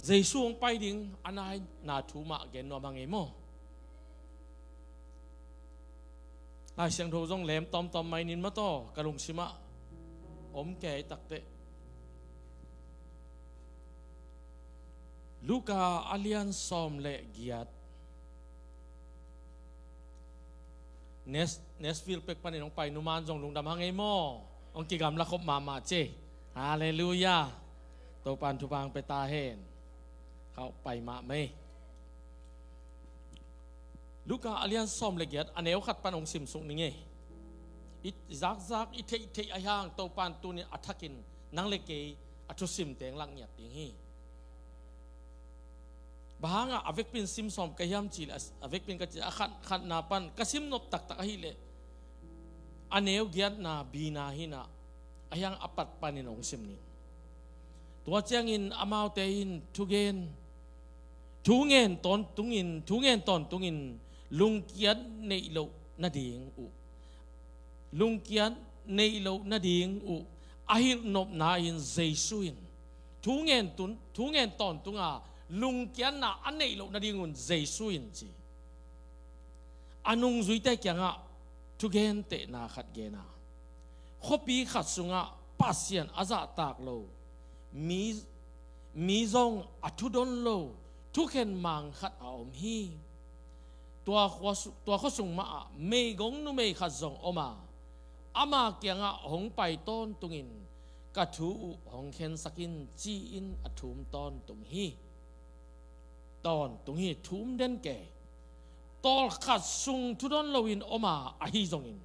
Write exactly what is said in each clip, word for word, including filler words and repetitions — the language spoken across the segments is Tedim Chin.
Jesu hong pai ding a nai na thu mah gen nuam hang ei maw? Lai Siangtho zong lem tawmtawm mai ning maw, tua ka lungsimah om kei takteh. Luka a lian sawm le giat. Nes-, Nashville pek panin hong pai numan zong lungdam hang ei maw? Hong kigamla khop mahmah ci. Halleluiah. Topan thupha hong pia ta hen. Khauh pai mahmah ei. Luka a lian sawm le giat, a neu khat pan hong simsuk ning ei. I zakzak, i theihtheih a hiang Topan tunin a thakin nang le kei a thusim teng lak ngiat ding hi. Bang hangah a vekpin sim sawm ka hiam cih leh, a vekpin ka cih a khat, khatna pan ka sim nop taktak ahih leh, a neu giatna, bina hi-in ah, a hiang a pat panin hong sim ning. Tua ciangin amaute in thugen, thu ngen tawntungin, thu ngen tawntungin lungkiat neih loh nading uh, lungkiat neih loh nading uh a hilh nopna-in Jesu in thu ngen tun, thu ngen tawntung a, lungkiatna a neih loh nadingun Jesu in ci. A nungzuite kiangah thugentehna khat gen a, khuapi khat sungah Pasian a zahtak lo mi, mi zong a thudon lo thukhen mang khat a om hi. Tua khua su-, tua khua sung mahah meigong numei khat zong om a, ama kiangah hong pai tawntungin, "Ka thu uh hong khensak in," ci-in a thum tawntung hi. Tawntung hi, thum den kei. Tawlkhat sung thudon loin om a, ahi zongin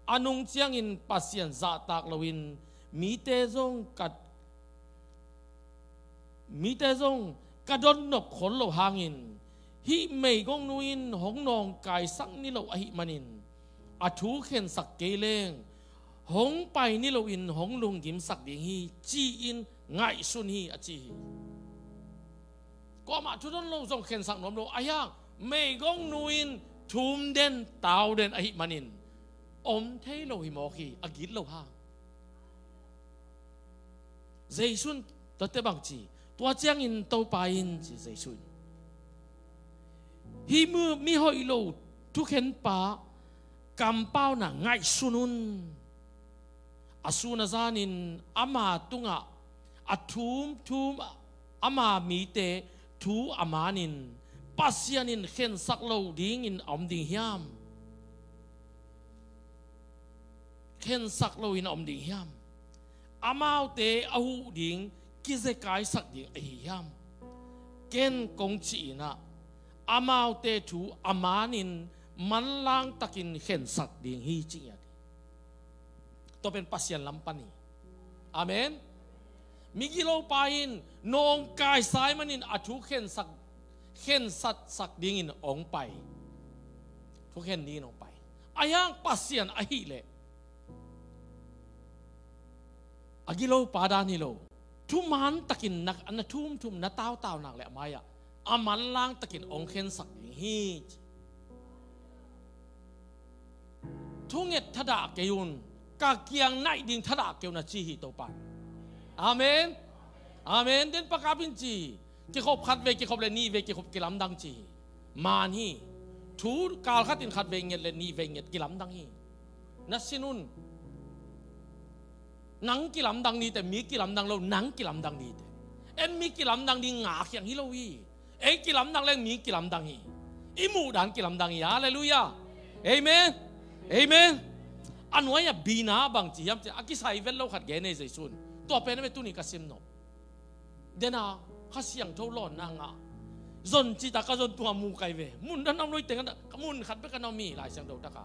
a nung ciangin Pasian zahtak loin mite zong ka, mite zong ka dotnop khol loh hangin, hih meigongnu in hong nawngkaisak ni lo ahih manin, a thu khensak kei leng hong pai ni loin hong lunggimsak ding hi, ci-in ngaihsun hi, a ci hi. Kuamah thudon lo zong khensak nuam lo, a hiang meigongnu in thum den, tau den ahih manin om thei lo hi mawk hi, a gitloh hang. Jesu in tuate bang ci, tua ciangin Topa in ci, Jesu in, "Hih mi, mihoih lo thukhenpa kampauna ngaihsun un. A sun a zanin ama tungah a thumthum ama mite thu a manin Pasian in khensak lo dingin a om ding hiam? Khensak loin a om ding hiam? Amaute a huh ding kizekaisak ding ahi hiam? Ken kong cih in ah, amaute thu a manin manlang takin khensak ding hi," ci ngiat hi. Tua pen Pasian lam pan hi. Amen. Migilopa in nawngkaisa ahih manin a thu khensak, khensatsak dingin hong pai. Thukhen dingin hong pai. A hiang Pasian ahih leh, a gilopa dan hi lo, thuman takin na, na thumthum, na tautau nak leh a mai-ah a manlang takin hong khensak ding hi. Thunget thadah kei un, ka kiang naih ding thadah kei un, a ci hi Topa in. Amen. Amen. Den pakap in ci hi. Kikhop khat vei kikhop le nih vei kikhop kilamdang ci hi. Maan hi. Thu kal khat in khat vei nget le nih vei nget kilamdang hi. Na sin un. Nang kilamdang ni teh, mi kilamdang lo, nang kilamdang ni teh. En mi kilamdang ni nga khiang hi lo hi. Ei kilamdang leng mi kilamdang hi. I muhdan kilamdang hi. Halleluiah. Amen. Amen. A nuai-ah bina bang ci hiam cih leh, a kisai vet lo khat gen ei Jesu in. Tua pen a ve tuni ka sim nop. Den a, Kha Siangtho lawnna ngah. Zon cih tak ka zon tung a mu kai ve. Mun dan a om lo hi teng a, ka mun khat bek a na om hi Lai Siangtho takah.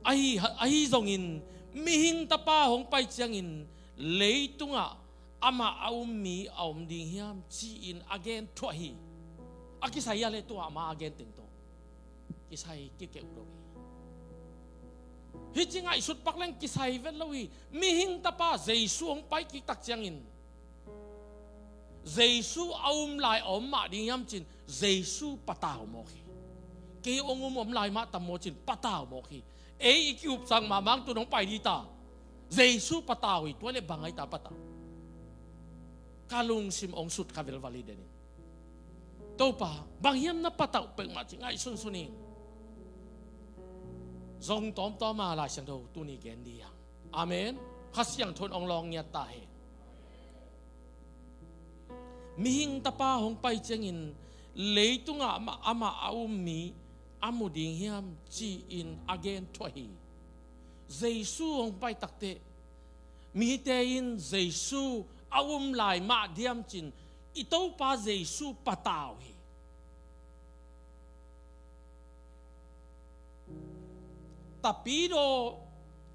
Ahi, ahi zongin, mihing Tapa hong pai ciangin, leitungah amah a um mi a om ding hiam, ci-in a gen thuah hi. A kisai a le tua amah a gen teng tawh kisai kikeuh lo hi. Hih ci ngaihsut pak leng kisai vet lo hi. Mihing Tapa Jesu hong pai kik tak ciangin, Jesu a um lai a om mah ding hiam cin, Jesu patau mawk hi. Kei hong um om lai mah tam maw cin, patau mawk hi. Ei i ki-upsak mahmah tun hong pai ding ta. Jesu patau hi, tua leh bang a hita patau? Ka lungsim hong sut kha velval hi den in. Topa, bang hiam na patauh peuhmah ci ngaihsunsun ing. Zong tawmtawm a Lai Siangtho tuni gen ding hi hang. Amen. Kha Siangtho in hong lawng ngiat ta hen. Mihing Tapa hong pai ciangin leitungah amah, amah a um mi a mu ding hiam ci-in a gen thuah hi. Jesu hong pai takteh mite in Jesu a um lai mah diam cin i Topa Jesu patau hi. Tapidaw,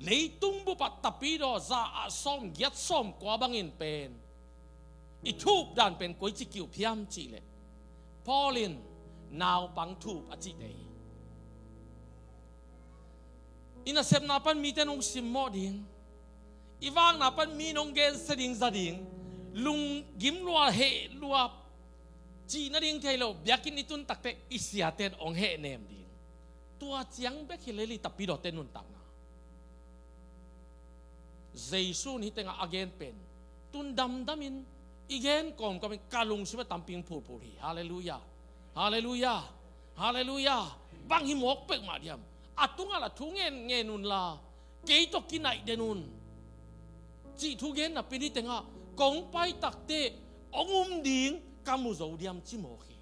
leitung bupah tapidaw za ah sawm giat sawm kua bangin pen i thup dan pen koici kiup hiam cihleh Paul in naupang thup a cihte hi. I nasepna pan mite nong simmawh ding, i vakna pan mi nong gensia ding za ding, lunggim lua heh lua cih nading thei lo biakinn i tun takteh i siaten hong hehnem ding. Tua ciang bek hi lel hi tapidawte nuntakna. Jesu in hih tengah a gen pen tun damdamin i gen kawmkawmin ka lungsimah tampi phulphul hi. Halleluiah. Halleluiah. Halleluiah. Bang hi mawk peuhmah diam? A tungah la thu ngen ngen unla kei tawh kinaih den un cih thu gen napi-in hih tengah kong pai takteh hong um ding ka mu zo diam ci mawk hi.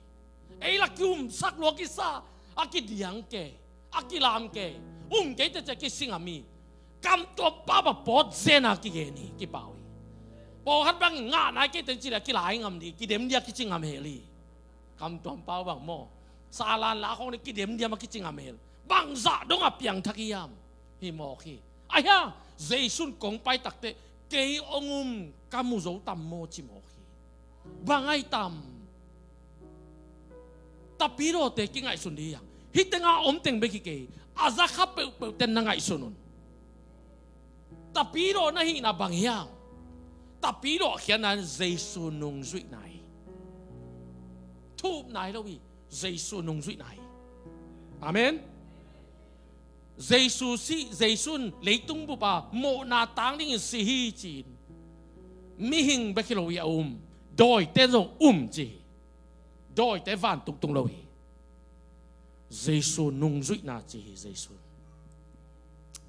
Ei la ki-umsak lua kisa, a kidiang kei, a kilam kei, um kei teh ci a kisingam hi. Kamtuam pau bang pawt zen a kigen hi, kipau hi. Pawlkhat bang ngah nai kei teh ci leh a kilai ngam ding, kidem ding a kici ngam hel hi. Kamtuam pau bang maw, salan la khawng ding kidem ding a kici ngam hel. Bangzah dong a piangthak hiam? Hi mawk hi. Ahi hang Jesu in kong pai takteh kei hong um ka mu zo tam maw ci mawk hi. Bang ai tam? Tapidawte kingaihsun ding hi hang. Hih tengah om teng bek hi kei, a za kha peuhpeuh ten na ngaihsun un. Tapidaw na hihna bang hiam? Tapidaw khiatna in Jesu nungzuihna hi. Thup nai lo hi, Jesu nungzuihna hi. Amen. Jesu si, Jesu in leitung bup a mawhna tang dingin si hi ci-in mihing bek hi lo hi a um, dawite zong um ci hi. Dawite vantung tung lo hi. Jesu nungzuihna ci hi Jesu.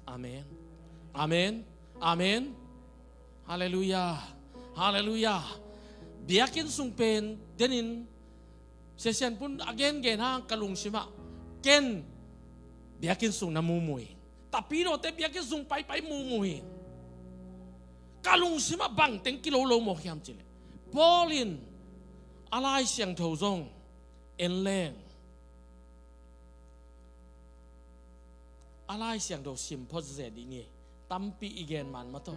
Amen. Amen. Amen. Halleluiah. Halleluiah. Biakinn sung pen denin Sia Sian Pun a gengen hang ka lungsimah ken biakinn sung na mumu hi. Tapidawte biakinn sung paipai mumu hi. Ka lungsimah bangteng kilolo mawk hiam cihleh Paul in a Lai Siangtho zong en leng a Lai Siangtho sim phot zia dih ni. Tampi i gen man mataw.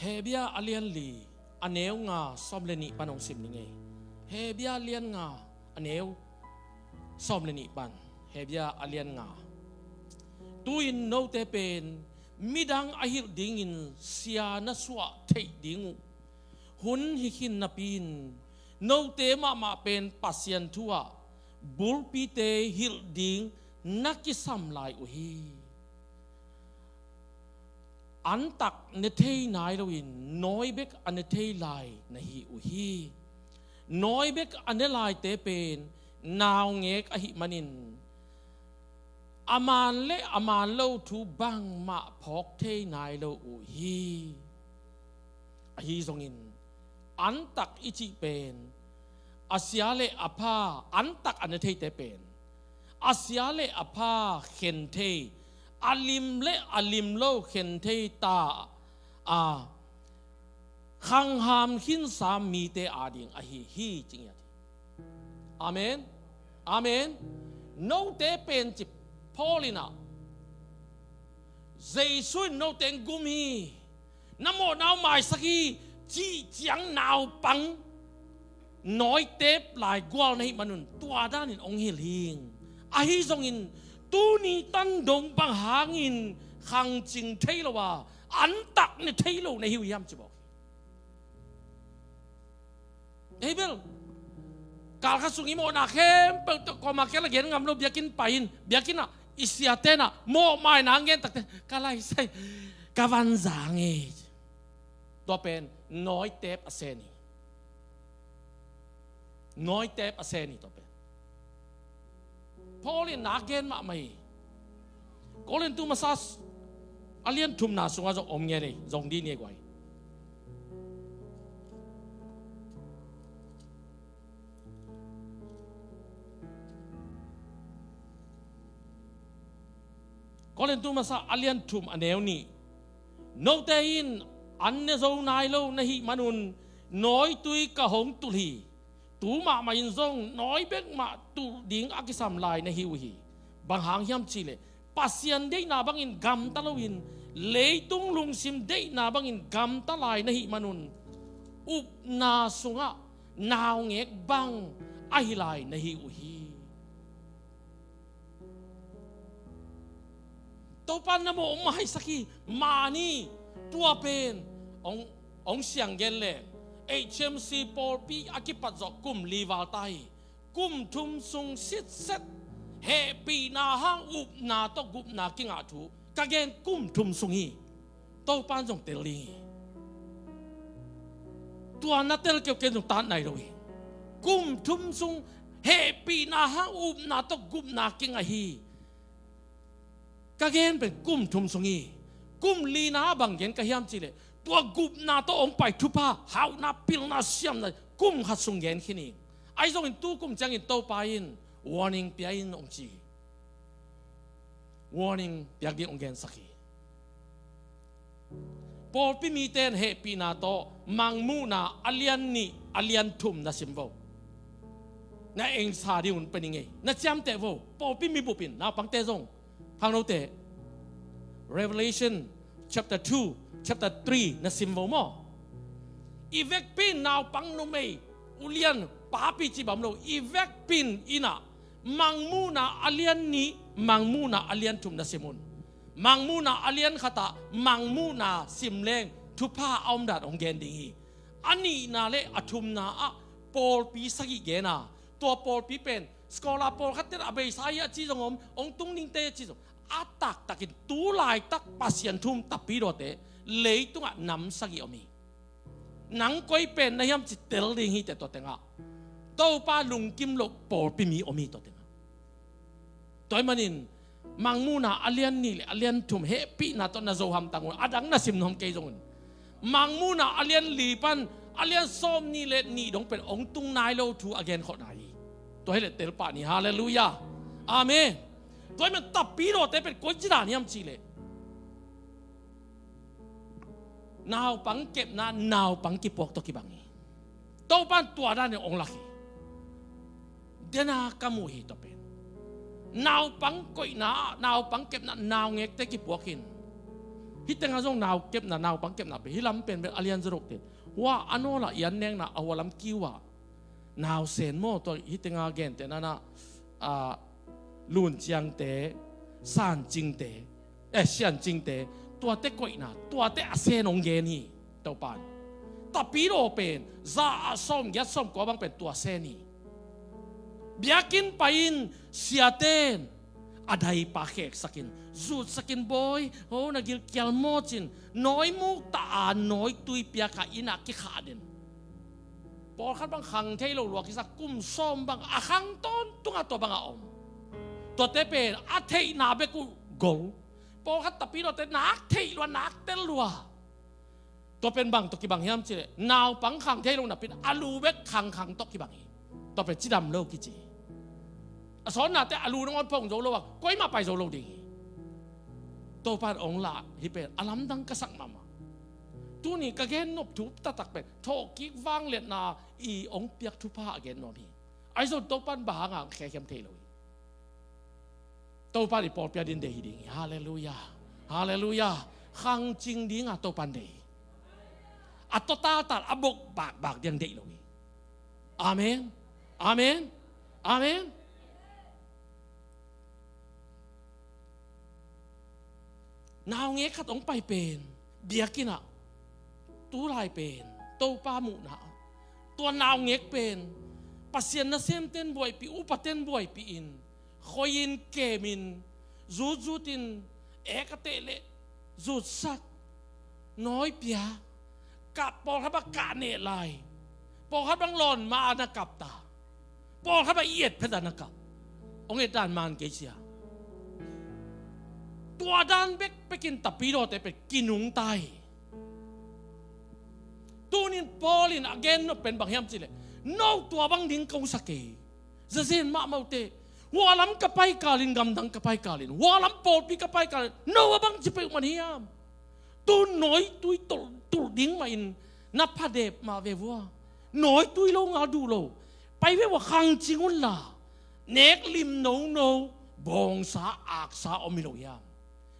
Hebru a lian li a neu nga sawm le nih pan hong sim ni ngei. Hebru a lian nga a neu sawm le nih pan. Hebru a lian nga. Tu-in note pen midang a hilh dingin sia na suah theih ding uh hun hi khin napi-in note mahmah pen Pasian thu-ah bulpite hilh ding na kisam lai uh hi. Antak ne thei nai loin nawi bek a ne thei lai na hi uh hi. Nawi bek a ne laite pen naungek ahih manin a man le a man lo thu bangmah phawk thei nai lo uh hi. Ahi zongin antak i cih pen a sia le a pha, antak a ne theite pen a sia le a pha khen thei, a lim le a lim lo khen thei ta a khangham khinsa mite ading ahi hi ci ngiat hi. Amen. Amen. Note pen ci Paul in ah Jesu in note gum hi. Na mawhna uh maisak hi cih ciang naupang nawitep lai gual na hih manun tua danin hong hilh hing. Ahi zongin tuni tan dong bang hangin khangcing thei lo a antak ne thei lo na hi uh hiam ci bawk hi. Ei bel Kal khat sung i mawhna khempeuh tawh kawmah kiang la gen ngam lo, biakinn pai in, biakinn ah i siate in ah mawhmaina a gen takte ka laisai, ka vanzang hi. Tua pen nawitep a sen hi. Nawitep a sen hi tua pen. Paul in na gen mahmah hi. Korintu masa a lian thumna sungah zong om ngen hi, zong dih ni guai. Korintu masa a lian thum a neu nih. Note in an ne zo nai lo na hih manun nawitui ka hong tulh hi. Tu mahmah in zong nawi bek mah tulh ding a kisam lai na hi uh hi. Bang hang hiam cihleh Pasian deihna bangin gamta loin leitung lungsim deihna bangin gamta lai na hih manun upna sungah naungek bang ahi lai na hi uh hi. Topa na mawh maisak hi. Mani tua pen hong, hong siang gen leng H M C pawlpi a kipat zawh kum li val ta hi. Kum thum sung sitset hehpihna hang upna tawh gupna kingah thu ka gen kum thum sung hi. Topa in zong tel ding hi. Tua na tel keuken zong tat nai lo hi. Kum thum sung hehpihna hang upna tawh gupna kingah hi. Ka gen pen kum thum sung hi. Kum lina bang gen ka hiam cihleh tua gupna tawh hong pai thupha, hauhna, pilna, siamna kum khat sung gen khin hi. Ahi zongin tu kum ciangin Topa in warning pia in hong ci hi. Warning piak ding hong gensak hi. Pawlpi mite in hehpihna tawh Mangmuhna a lian nih a lian thum na sim vo. Na engsa ding un pe ning ei. Na ciamteh vo. Pawlpi mibup in naupangte zong, khangnote, Revelation chapter two, chapter three na sim vo maw. I vekpi in naupang numei, ulian, papi ci bang om lo. I vekpi in ah Mangmuhna a lian nih, Mangmuhna a lian thum na sim un. Mangmuhna a lian khat ah Mangmuhna sim leng thupha a om dan hong gen ding hi. A nihna le a thumna ah pawlpi sagih gen a, tua pawlpi pen scholar pawlkhatte in a beisa hi a ci zong om, hong tung dingte a ci zong, a taktakin tu laitak Pasian thu um tapidawte leitungah nam sagih om hi. Nang koi pen na hiam ci tel ding hi teh tua tengah. Topa lungkim loh pawlpi mi om hi tua tengah. Tua ahih manin Mangmuhna a lian nih le a lian thum hehpihna tawh na zo hamtang un, a dang na sim nuam kei zong un. Mangmuhna a lian li pan a lian sawm nih le nih dong pen hong tung nai lo thu a gen khawh nai hi. Tua hileh tel pah ni. Halleluiah. Amen. Tua ahih manin tapidawte pen koici dan hiam cihleh naupang kepna, naupang kipuak tawh kibang hi. Topa in tua dan in hong lak hi. Dena ka muh hi tua pen. Naupang koihna, naupang kepna, naungekte kipuak hi. Hih tengah zong nau kepna, naupang kepna pen hih lam pen pen a lian zaw dok te. Hua a nawl ah i an nekna a hua lam kiu ah nausen maw, tua hih tengah gente nanah, ah, lunciangte, sancingte, eh, siancingte, tuate koihna, tuate a sen hong gen hi. Topa in tapidaw pen za ah sawmgiat sawmkua bang pen tua sen hi. Biakinn pai in siate in a daipa kheksak in, zutsak in, bawi, ho, na gilkial maw ci-in, nawi muk ta a, nawitui piak a, inn ah kikhah den. Pawlkhat bang khang thei lo lua kisa, kum sawm bang a khang tawntung a tua bang a om. Tuate pen a theihna bek uh gol. Pawlkhat tapidawte nak theih lua, nak tel lua. Tua pen bang tawh kibang hiam cihleh naupang khang thei lo napi-in a lu bek khangkhang tawh kibang hi. Tua pen cidam lo kici hi. A sawnnate a lu nangawn phong zo lo a, koimah pai zo lo ding hi. Topa in hong lah hih pen a lamdang ka sak mahmah. Tuni ka gen nop thu taktak pen thawhkik vangliatna i hong piak thupha a gen nuam hi. Ahi zong Topa in bang hanga hong khekhiam thei lo hi. Topa in i pawlpi adingin deih hi ding hi. Halleluiah. Halleluiah. Khangcing dinga Topa in deih hi. A total tal a bok bakbak ding deih lo hi. Amen. Amen. Amen. Naungek khat hong pai pen biakinn ah, tulai pen Topa muhna ah, tua naungek pen Pasian nasemten buaipih, upaten buaipih in, khoi-in, kemin, zutzutin, ek a teh leh zutsak, nawi pia, kap, pawlkhat bang kah neh lai, pawlkhat bang lawn ma-a na kap ta, pawlkhat bang i et phet a na kap. Hong et dan man kei sia. Tua dan bekbekin tapidawte pen kinungta hi. Tunin Paul in a gen nop pen bang hiam cihleh, no tua bang ding ko sa kei. Zazen mahmah uh teh. Hua lam ka pai kalin, gamdang ka pai kalin, hua lam pawlpi ka pai kalin, no a bang ci peuh man hiam? Tu nawitui tulh, tulh ding mahin na phadep mah ve vua. Nawitui lo, ngal duh lo. Pai ve vua, khangcing unla, nek lim nono, bawngsa, aksa om hi lo hiam?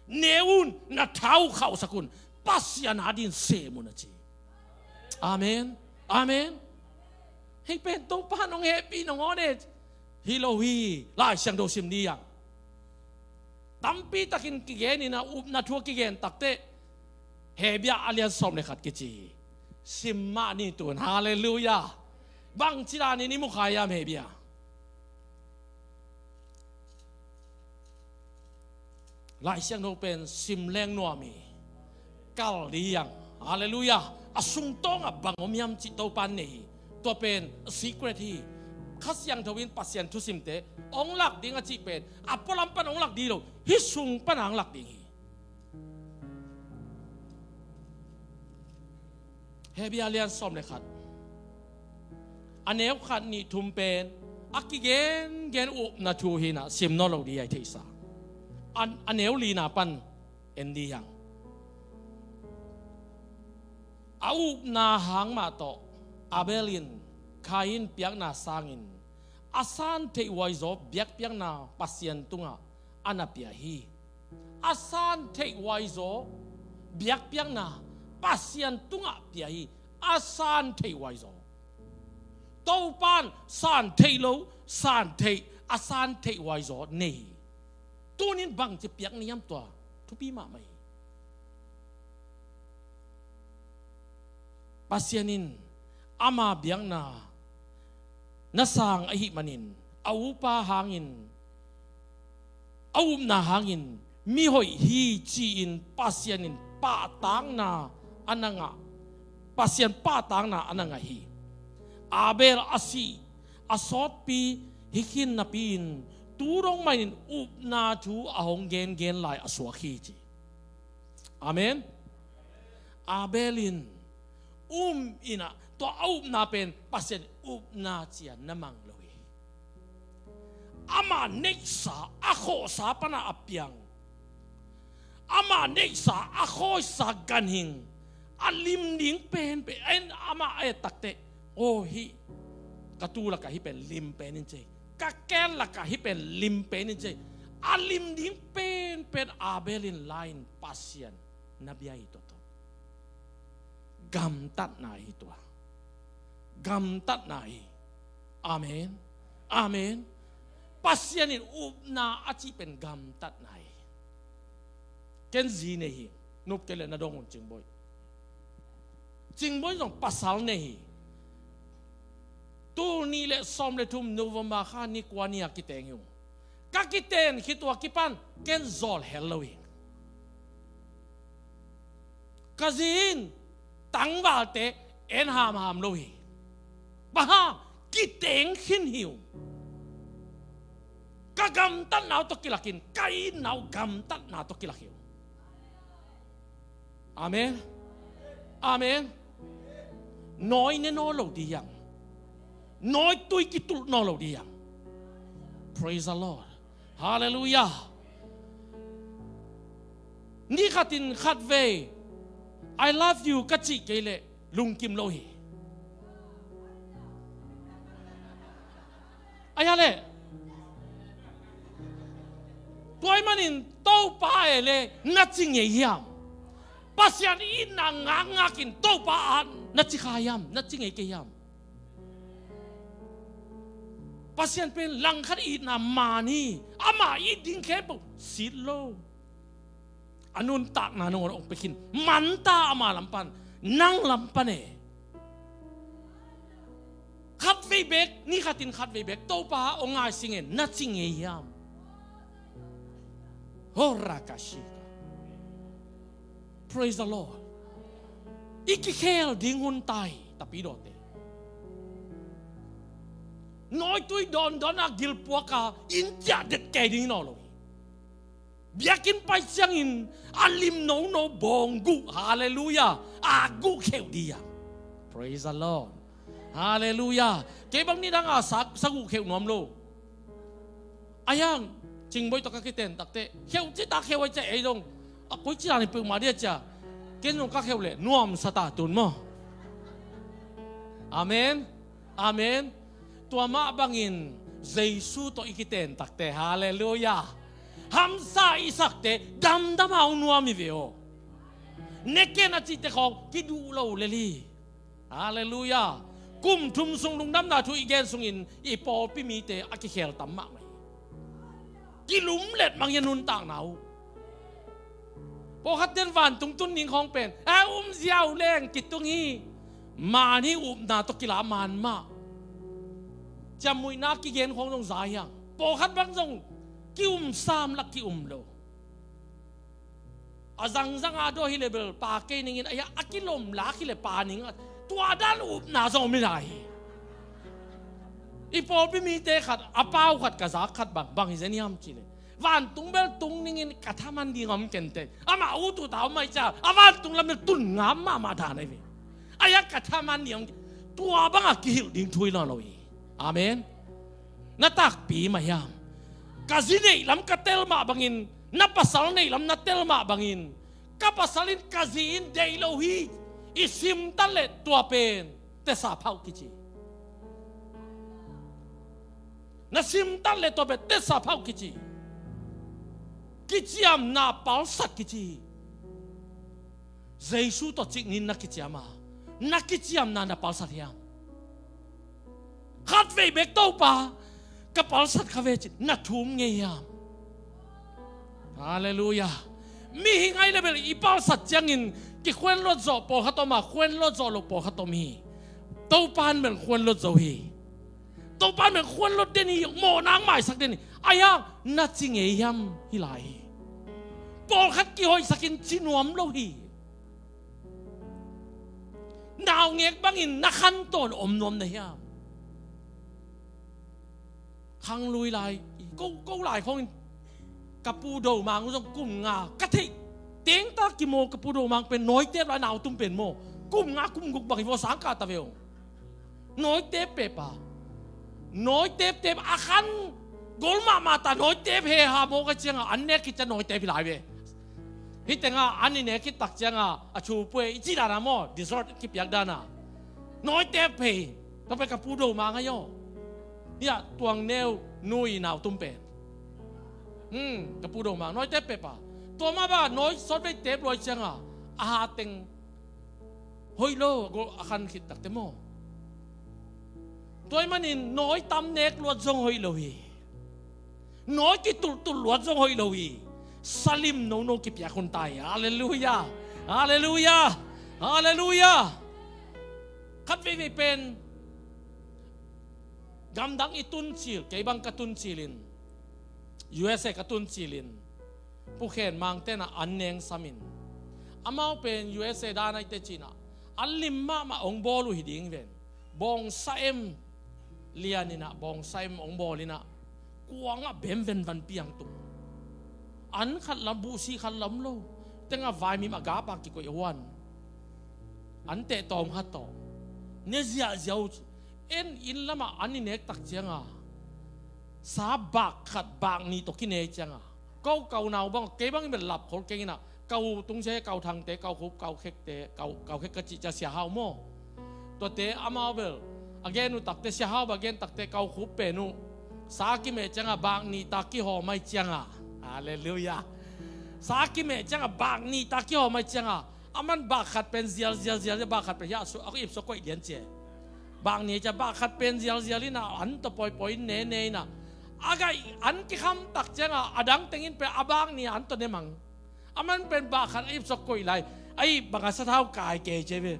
Ne un, na tha uh khauhsak un, Pasian adingin sem un, a ci. Amen. Amen. Hih pen Topa in hong hehpih nangawn e. Hi lo hi. Lai Siangtho sim ni hang. Tampi takin kigen in a, upna thu a kigen takteh Hebru a lian sawm le khat kici hi. Sim mah ni tun. Halleluiah. Bangci danin i mu kha hiam Hebru? Lai Siangtho pen sim leng nuam hi. Kal ding hi hang. Halleluiah. A sungtawngah bang om hiam cih Topa in nei hi. Tua pen a secret hi. Kha Siangtho in Pasian thusimte hong lak ding a cih pen a pualam pan hong lak ding hi lo, hih sung pan hong lak ding hi. Hebru a lian sawm le khat, a neu khat, nih, thum pen a kigengen upna thu hi-in a, sim nawn lo ding hi, a i theihsa. A, a neu lina pan en ding hi hang. A upna hang mah tawh Abel in Kain piakna sangin a san theih huaizaw biakpiakna Pasian tungah a na pia hi. A san theih huaizaw biakpiakna Pasian tungah pia hi. A san theih huaizaw. Topa in san theih lo, san theih, a san theih huaizaw nei hi. Tunin bangci piak ni hiam, tua thupi mahmah hi. Pasian in ama biakna na sang ahih manin, a upa hangin, a upna hangin mihoih hi ci-in Pasian in pahtakna a na ngah, Pasian pahtakna a na ngah hi. Abel a sih a sawtpi hi khin napi-in, tu dong mahin upna thu a hong gengen lai a suak hi ci. Amen. Abel in um in a, tua a upna pen Pasian upna ci-a na mang lo hi. Ama neihsa, a khawhsa pan a piang, ama neihsa, a khawhsa ganhing, a lim ding penpen, en, ama a et takteh, aw, hih ka tuu lakah hih pen lim pen in ci hi, ka kel lakah hih pen lim pen in ci hi. A lim ding penpen Abel in la-in Pasian na bia hi, tua tawh. Gamtatna hi tua. Gamtatna hi. Amen. Amen. Pasian in upna a cih pen gamtatna hi. Ken zi nei hi. Nop kei leh na dong un, Cingboi. Cingboi zong pasal nei hi. Tul nih le sawm le thum November kha ni kua ni-a kiteng hi ung. Ka kiten khit uh a kipan ken zawl hel lo hi. Ka zi in tangvalte en hamham lo hi. Bang hang? Kiteng khin hi ung. Ka gamtatna uh tawh kilak in, ka itna uh gamtatna tawh kilak hi ung. Amen. Amen. Nawi ne nawn lo ding hi hang. Nawitui kitulh nawn lo ding hi hang. Praise the Lord. Halleluiah. Ni khatin khatvei, "I love you," ka cih kei leh lungkim lo hi. Ai a leh. Tua ahih manin Topa e leh na ci ngei hiam? Pasian itna ngakngakin Topa ah na ci kha hiam? Na ci ngei kei hiam? Pasian pen langkhat itna man hi. Ama it ding khempeuh sit lo. A nuntakna nangawn hong pia khin. Manta ama lam pan, nang lam pan e. Khatvei bek, ni khatin khatvei bek Topa hong ngaising in na ci ngei hiam? Horakashika. Praise the Lord. I kikhel ding hun tai, tapidawte. Nawitui dawndawn a gilpuak a inn ciah det kei ding hi nawn lo hi. Biakinn pai ciangin a lim nono bawng guh, halleluiah, a guh kheuh dih a. Praise the Lord. Halleluiah. Kei bang nidang a sa, sa guh kheuh nuam lo. Ahi hang Cingboih tawh ka kiten takteh kheuh ci ta, kheuh a ci a, ei dong a koi ci dan hi peuhmah dih a ci a, ken zong ka kheuh leh nuamsa ta tun maw. Amen. Amen. Tua mah bangin Jesu tawh i kiten takteh, halleluiah, hamsa i sakte damdam a hong nuam hi ve aw. Ne ken a cihte khawng kiduh lo lel hi. Halleluiah. Kum thum sung lungdamna thu i gen sungin i pawlpi mite a kikhel tam mahmah hi. Kilumlet mang hi a nuntakna uh. Pawlkhat ten vantung tun ding khawng pen a um ziau leng kitung hi. Man hi, upna tawh kila man mah. Ciammuihna kigen khawng zong za hi hang. Pawlkhat bang zong kiumsam lak kium lo. A zangzang a daw hi le bel pa kei ningin, a, a kilom lak hi le pa ning a, tua dan upna zong om hi lai hi. I pawlpi mite khat, a pau khat ka zak khat bang, bang hi zen hiam cih leh, vantung bel tung ningin ka thaman ding om kenteh. Amah ut ut a om mai cia, a vantung lam bel tun ngam mahmah dan ahi ve. A, ka thaman ding om, tua bang a kihilh ding thu hi lo lo hi. Amen. Na takpi mah hiam? Ka zi neih lam ka tel mah bangin, na pasal neih lam na tel mah bangin, ka pasal in ka zi in deih lo hi. I sim ta leh tua pen tesa phauh kici. Na sim ta leh tua pen tesa phauh kici. Kiciamna palsat kici. Jesu tawh ciknin na kiciam a, na kiciamna na palsat hiam? Khatvei bek Topa, ka palsat kha ve cin na thum ngei hiam? Halleluiah. Mihing ahi le bel i palsat ciangin kikhuenluat zawh pawlkhat om a, khuenluat zawh loh pawlkhat om hi. Topa in bel khuenluat zo hi. Topa in bel khuenluat den hi, mawhna maisak den hi. Ahi hang na ci ngei hiam hi lai hi. Pawlkhat kihoihsakin ci nuam lo hi. Naungek bangin na khantawn om nuam na hiam? Khanglui lai, ko, ko lai khawngin ka pu Do Mang zong kum nga ka theih tengta kimawl, ka pu Do Mang pen nawitep lai, nautum pen maw. Kum nga kum guk bang hi vaw, sangkah ta ve ung. Nawitep pep a, nawitep tep a khan gol mahmah ta, nawitep he ha maw ka cianga an nek khit ciang nawitep hi lai ve. Hih tengah an i nek khit tak cianga a thu pue i cih dana maw, dessert kipiak dana. Nawitep phei, tua pen ka pu Do Mang ahi aw. Hiah Tuang Neu nu i nautum pen. Hmm, ka pu Do Mang, nawitep pep a. Tua mah bang a nawi sawtvei tep luai cianga a ha teng hoih lo, a khan khit takte maw. Tua ahih manin nawi tam nek luat zong hoih lo hi. Nawi kitulhtul luat zong hoih lo hi. Sa lim nono kipiak hun ta hi. Halleluiah. Halleluiah. Halleluiah. Khat veivei pen gamdang i tuncil, kei bang ka tuncilin, U S A ka tuncilin, Pu Khen Mang tenah an neng samin, amau pen U S A dan ahi teh cinah an lim mahmah hong bawl uh hi ding ven. Bawngsa em, lianinah bawngsa em hong bawl inah kuangah bem ven van piang tung. An khat lam, buhsih khat lam lo. Tengah vaimim a gap a kikoih a huan, an teh tawm khat tawh ne ziahziah uh. En inn lamah an i nek tak cianga sa bak khat bak nih tawh kinei cianga, ko kau nau bang, kei bang i bel lap khol keng inah, kau tungsia, kau thangte, kau khup, kau khekte, kau, kau khek ka cih cia Sia Hau maw. Tuate amau bel a gen uh takte, Sia Hau bel a gen takte, kau khup pen uh sa kimeh cianga bak nih ta kihawm ahi cianga. Halleluiah. Sa kimeh cianga bak nih ta kihawm ahi cianga, aman bak khat pen zial, zial, zial, zial, bak khat pen hiah a ipsua koih lian cia. Bak nih cia bak khat pen zial, zial inah an tawh pawipawi in nene inah, a gaih an kikham tak cianga a dang tengin pen a bak nih an tawh ne mang. Aman pen bak khat a ipsua koih lai, a ip bangah sathau kai kei cia ve.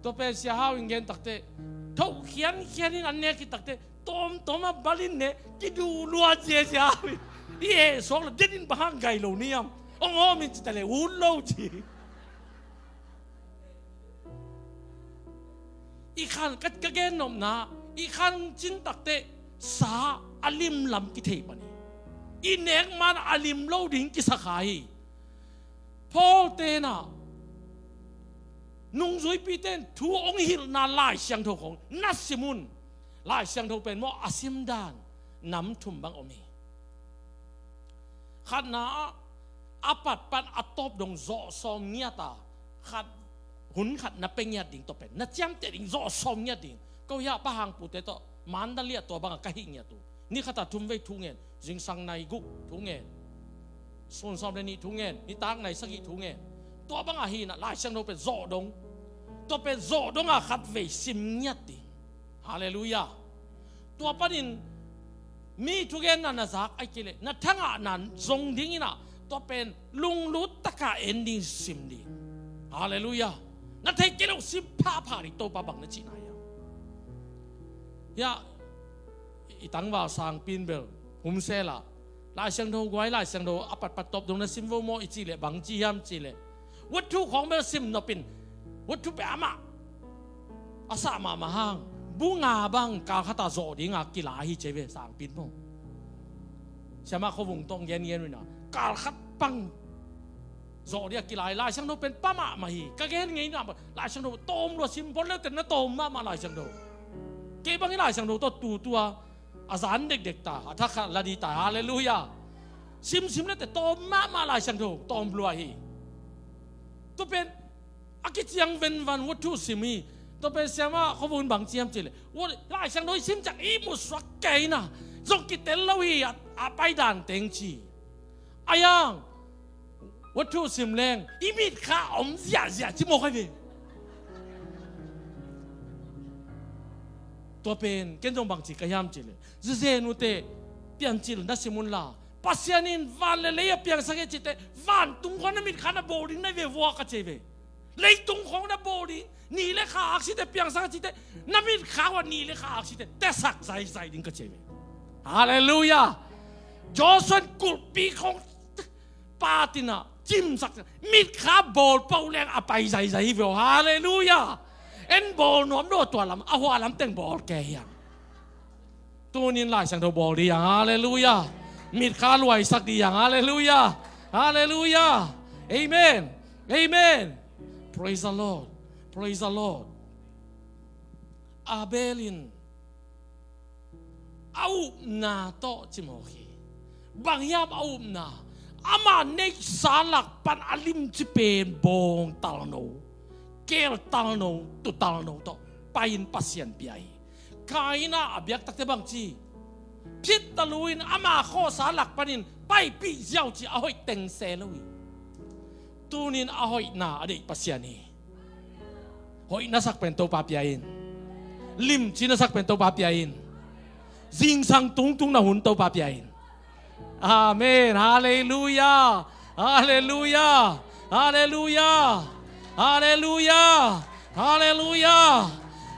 Tua pen Sia Hau in gen takteh, thoh khiankhian in an nek khit takteh, tawmtawm a bal in ne, kiduh luat ziazia. I eh suak lo, den in bang hang gai lo niam. Ong om in ci ta le, ut lo ci. I khan ka, ka gen nopna, i khan cin takteh, sa a limlam kithei pan hi. I nek man a lim lo ding kisa kha hi. Paul tenah nungzuipi ten thu ong hilhna Lai Siangtho khong na sim un. Lai Siangtho pen maw a sim dan nam thum bang om hi. Khatna ah a patpat a tawp dong zawh sawm ngiat a, khat hun khat na pia ngiat ding, tua pen na ciamteh ding zawh sawm ngiat ding. Ko hiah Pa Hang Pu te tawh Mandalay ah tua bangah ka hih ngiat uh. Ni khat a thum vei thu ngen, zingsang nai guk thu ngen, sun sawm le nih thu ngen, nitak nai sagih thu ngen. Tua bangah hi inah Lai Siangtho pen zawh dong. Tua pen zawh dong a khat vei sim ngiat ding. Halleluiah. Tua panin mi thugenna na zak ahih kei leh na thangahna zong ding inah tua pen lunglut taka en ding, sim ding. Halleluiah. Na thei kei lo sim phapha ding, Topa bang na cihna hiam. Hiah i tangval sangpi in bel humsel ah Lai Siangtho guai, Lai Siangtho a patpat tawp dong na sim vo maw i cih leh bang ci hiam cih leh, wathu khong bel sim nop in, wathu pen amah a sah mahmah hang, bu nga bang kal khat a zawh ding a kila hi ci ve, sangpi in maw. Siamah Khuavung tawh gen gen uh inah kal khat bang zawh ding a kila hi. Lai Siangtho pen pha mahmah hi. Ka gen ngei inah Lai Siangtho tawm lua, sim phot le uh teh na tawm mahmah Lai Siangtho. Kei bang i Lai Siangtho tawh tutu a a zan dekdek ta, a thakhat la di ta. Halleluiah. Simsim le teh tawm mahmah Lai Siangtho, tawm lua hi. Tua pen a kiciang venvan wathu sim hi. Tua pen Siamah Khuavung in bang ci hiam cih leh, Lai Siangtho i sim ciang i musuak kei inah zong kitel lo hi, a, a paidan teng ci. A yang wathu sim leng i mitkha om ziahziah ci mawk ahi ve. Tua pen ken zong bangci ka hiam cih leh, zizen uh teh Piancil na sim un la, Pasian in van le lei a piangsak hi cih teh, vantung khong na mitkha na bawl ding na hi ve vua ka ci ve. Leitung khong na bawl ding, ni le kha aksi teh piangsak hi cih teh, na mitkha uh a ni le kha aksi teh tesak zaizai ding ka ci ve. Halleluiah. Joshua in kulhpi khong patin a cimsak, mitkha bawl pah leng a pai zaizai hi ve aw. Halleluiah. En bawl nuam lo, tua lam, a hua lam teng bawl kei hiam. Tunin Lai Siangtho bawl dih hiam. Halleluiah. Mitkha luaisak dih hiam. Halleluiah. Halleluiah. Amen. Amen. Praise the Lord. Praise the Lord. Abel in a upna tawh cimawk hi. Bang hiam a upna? Ama neihsa lak pan a limci pen bawng talno, keel talno, tu talno tawh pai-in Pasian bia hi. Kaina a biak takte bangci, phit talu in ama khawsa lak panin paipih ziau ci a hoih teng se lo hi. Tunin a hoihna a deih Pasian hi. Hoih na sak pen Topa pia in. Limci na sak pen Topa pia in. Zingsang tungtung na hun Topa pia in. Amen. Halleluiah. Halleluiah. Halleluiah. Halleluiah. Halleluiah.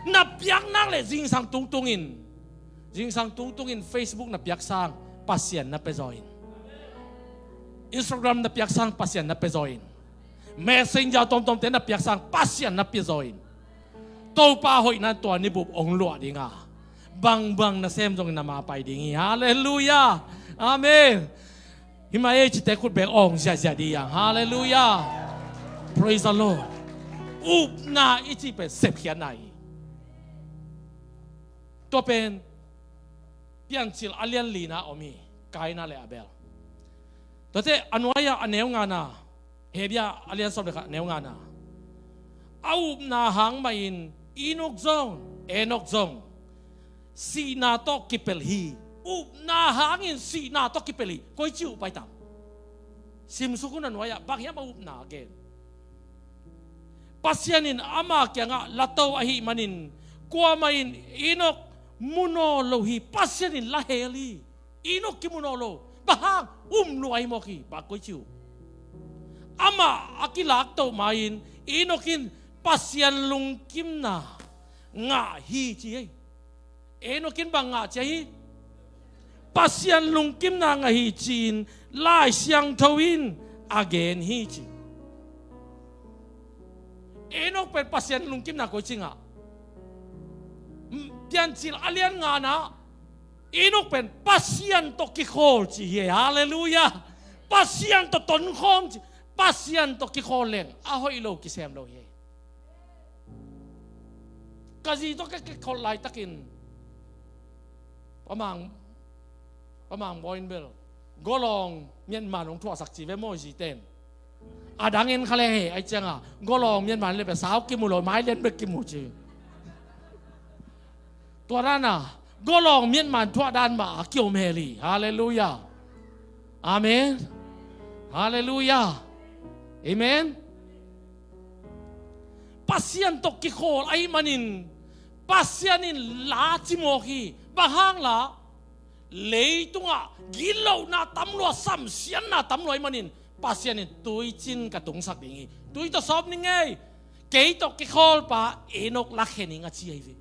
Na piak nak leh zingsang tungtung in, zingsang tungtung in Facebook na piak sang Pasian na pia zaw in. Instagram na piak sang Pasian na pia zaw in. Messenger tuamtuamte na piak sang Pasian na pia zaw in. Topa hoihna in tua ni bup hong luah ding a, bangbang nasem zongin na ma pai ding hi. Halleluiah. Amen. Himah ei cite khut beng awng ziahziah dih hiam. Halleluiah. Praise the Lord. Upna i cih pen sepkhiatna hi. Tua pen Piancil a lian lina om hi, Kaina le Abel. Tuate a nuai-ah a neu ngana, Hebru a lian sawm le khat a neu ngana, a upna hang mahin Enok zong, Enok zong sihna tawh kipelh hi. Upna hangin sihna tawh kipelh hi. Koici uh pai tam? Simsuk un a nuai-ah, bang hiam a upna a gen? Pasian in ama kiangah la to ahih manin kuamah in Enok mu nawn lo hi. Pasian in la hel hi. Enok kimu nawn lo. Bang hang? Um lua hi mawk hi. Bang koici uh? Amah a kilak toh ma-in Enok in Pasian lungkimna ngah hi ci ei. Enok in bang ngah ci ahi? Pasian lungkimna ngah hi ci-in Lai Siangtho in a gen hi ci. Enok pen Pasian lungkimna koi ci ngah? Piancil a lian ngana Enok pen Pasian tawh kikhawl ci hi. Halleluiah. Pasian tawh tonkhawm ci. Pasian tawh kikhawl leng a hoih lo kisem lo hi. Ka zi tawh ka kikholh laitakin pamang pamang bawi in bel golawng mianman hong thuahsak ci ve maw zi ten. A dang en kha leng he ai cianga golawng mianman le pe sau kimu lo mai lian bek kimu ci. Tua dana golawng mianman thuah dan mah a kiom heli. Halleluiah. Amen. Halleluiah. Amen. Pasian tawh kikhawl ahih manin Pasian in la cimawk hi. Bang hang la leitungah gitlohna tamlua samsiatna tamlua ahih manin Pasian in tuicin ka tungsak ding hi. Tui tawh sawp ning ei. Kei tawh kikhawl pa Enok lakhe ning a ci ahi ve.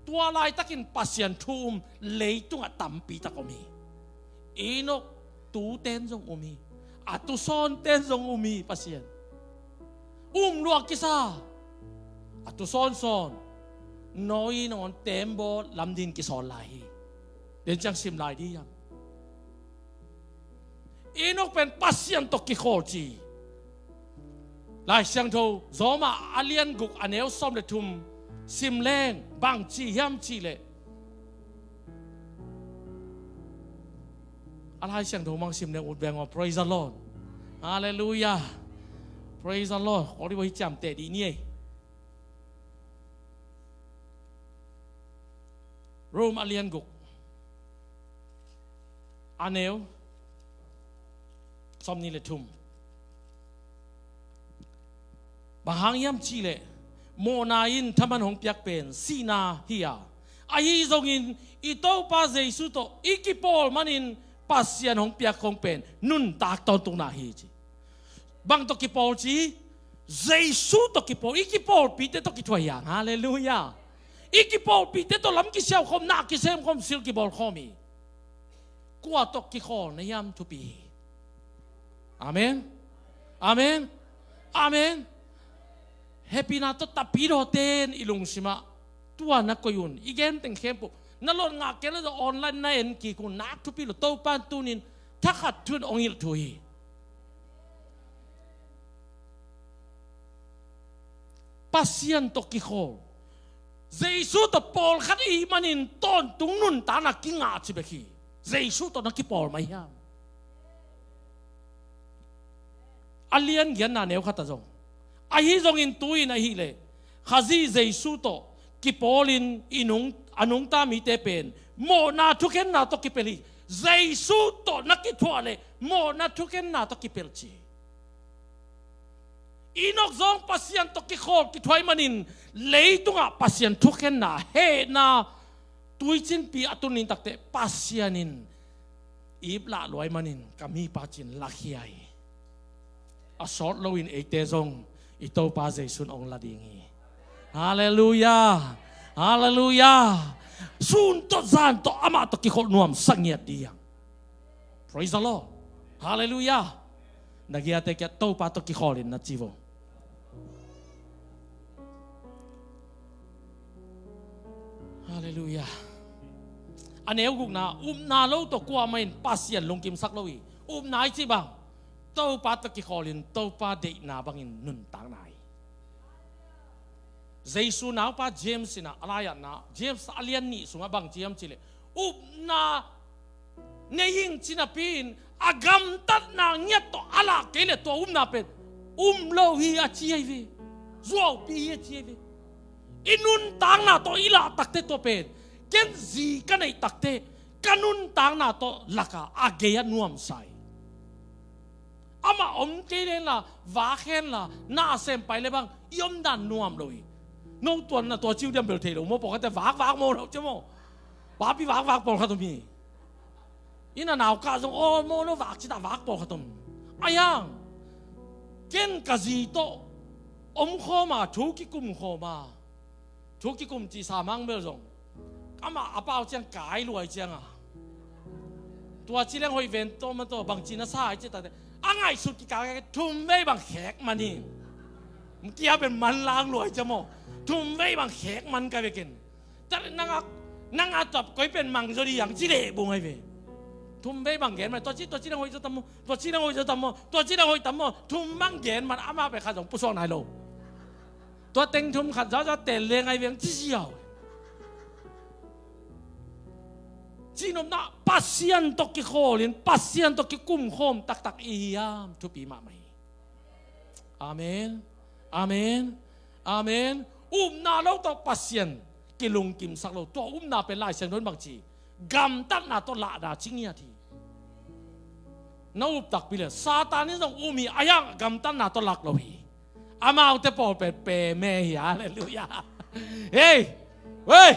Tua laitakin Pasian thu um leitungah tampi tak om hi. Enok tuten zong um hi. A tusawnten zong um hi Pasian. Um lua kisa. A tusawnsawn Noah nangawn tembaw lamdin kisawl lai hi. Den ciang sim lai di hiam? Enok pen Pasian tawh kikhawl ci. Lai Siangtho Rom a lian guk a neu sawm le thum sim leng bang ci hiam cih leh a Lai Siangtho mang sim leng ut beng aw. Praise the Lord. Halleluiah. Praise the Lord. Kawli bawh hi ciamteh dih ni ei. Rom a lian guk a neu sawmnih le thum. Bang hang hiam cih leh mawhna in thaman hong piak pen sihna hi a, ahi zongin i Topa Jesu tawh i kipawl manin Pasian hong piak khong pen nuntak tawntungna hi ci. Bang tawh kipawl ci? Jesu tawh kipawl. I kipawlpite tawh kithuah hiang. Halleluiah. I kipawlpite tawh lam kisiaukhawm, na kisemkhawm, sil kibawlkhawm hi. Kua tawh kikhawl na hiam thupi hi. Amen. Amen. Amen. Hehpihna tawh tapidawten i lungsimah tua na koih un. I genteng khempeuh na lot ngah kei le tawh online na en kik un. Nak thupi lo. Topan tunin thakhat thun hong hilh thu hi. Pasian tawh kikhawl. Jesu tawh pawlkhat i hih manin tawntung nuntakna kingah ci bek hi. Jesu tawh na kipawl mah hiam? A lian giatna neu khat ah zong ahi zongin tu-in ahih leh Khazih Jesu tawh kipawlin i nung a nungta mite pen mawhna thukhenna tawh kipel hi. Jesu tawh na kithuah leh mawhna thukhenna tawh kipel ci hi. Enok zong Pasian tawh kikhawl kithuah ahih manin leitungah Pasian thukhenna hehna tuicinpi a tun ning takteh Pasian in ip lah luai manin ka mipa cin lakhia hi. A sawt loin eite zong i Topa Jesu in hong la ding hi. Halleluiah. Halleluiah. Sun tawh zan tawh amah tawh kikholh nuamsa ngiat ding hi. Praise the Lord. Halleluiah. Na giate kiang Topa tawh kikholh in na ci vo. Halleluiah. A neu gukna, upna lo tawh kuamah in Pasian lungkimsak lo hi. Upna i cih bang? Topa tawh kikholh in Topa deihna bangin nuntakna hi. Jesu naupa James in a lai-atna James a lian nih sungah bang ci hiam cih leh upna nei ing ci napi-in a gamtatna ngiat tawh a lah kei leh tua upna pen um lo hi a ci ahi ve. Zuaupih hi a ci ahi ve. I nuntakna tawh i lah takteh tua pen ken zi ka neih takteh ka nuntakna tawh lakah a gei-ah nuamsa hi. Amah om kei lenla vak henla na a sem pai le bang i omdan nuam lo hi. No tuan na tua ciu diam bel thei lo maw, pawlkhatte vakvak maw lo cia maw. Papi vakvak pawlkhat om hi. Inn a nau kah zong aw maw no vak cita vak pawlkhat om. A hiang ken ka zi tawh Om khawm a, thu kikum khawm a, thu kikum cih sa mang bel zong, amah a pau ciang kai luai ciang a, tua ci leng hoih ven tawh ma tawh bangci na sa ai ci ta te. A ngaihsut kikal kai thum vei bang khek man hi. Kia pen man lang luai ciang maw, thum vei bang khek man kai vekin. Tat nang a, nang a tuap koi pen mang zaw di ang ci leh bung ai ve. Thum vei bang gen man, tua ci, tua ci nang hoih zaw tam maw, tua ci nang hoih zaw tam maw, tua ci nang hoih tam maw, thum bang gen man, amah pen khat zong pusuak nai lo. Tua teng thum khat zaza tel leng ai veng ci ziau. Cihnopna Pasian tawh kikhawlin, Pasian tawh kikumkhawm taktak i hiam thupi mahmah hi. Amen. Amen. Amen. Upna lo tawh Pasian kilungkimsak lo. Tua upna pen Lai Siangtho in bang ci? Gamtatna tawh lahna ci ngiat hi. Na up takpi le Satan in zong um hi, a hiang gamtatna tawh lak lo hi. Amaute pawl pen peme hi. Halleluiah. Hei. Hei.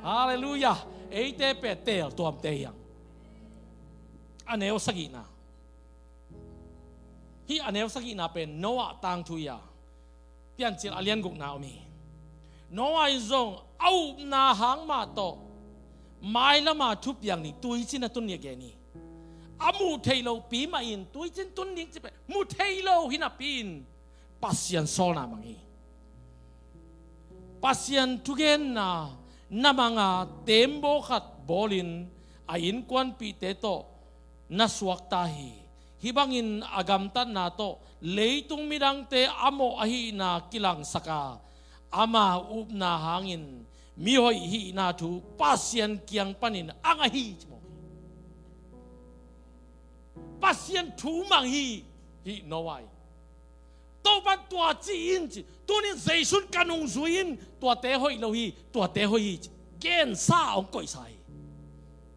Halleluiah. Eite pen teel tuamte hiang. A neu sagihna. Hih a neu sagihna pen Noah tangthu hi a, Piancil a lian gukna om hi. Noah in zong a upna hang mah tawh mailama thupiang ding, tuicin a tun ding a gen hi. A muh theih lopi mah in tuicin tun ding ci pen mu thei lo hi napi in Pasian sawlna mang hi. Pasian thugenna na mang a, tembaw khat bawlin a innkuanpihte tawh na suakta hi. Hih bangin a gamtatna tawh leitung midangte a mawh ahihna kilangsak a, ama upna hangin mihoih hihna thu Pasian kiang panin a ngah hi ci mawk hi. Pasian thu mang hi. Hih Noah in Topa tua ci in ci. Tunin Jesu'n ka nungzui in, tuate hoih lo hi, tuate hoih hi ci. Gensa hong koihsa hi.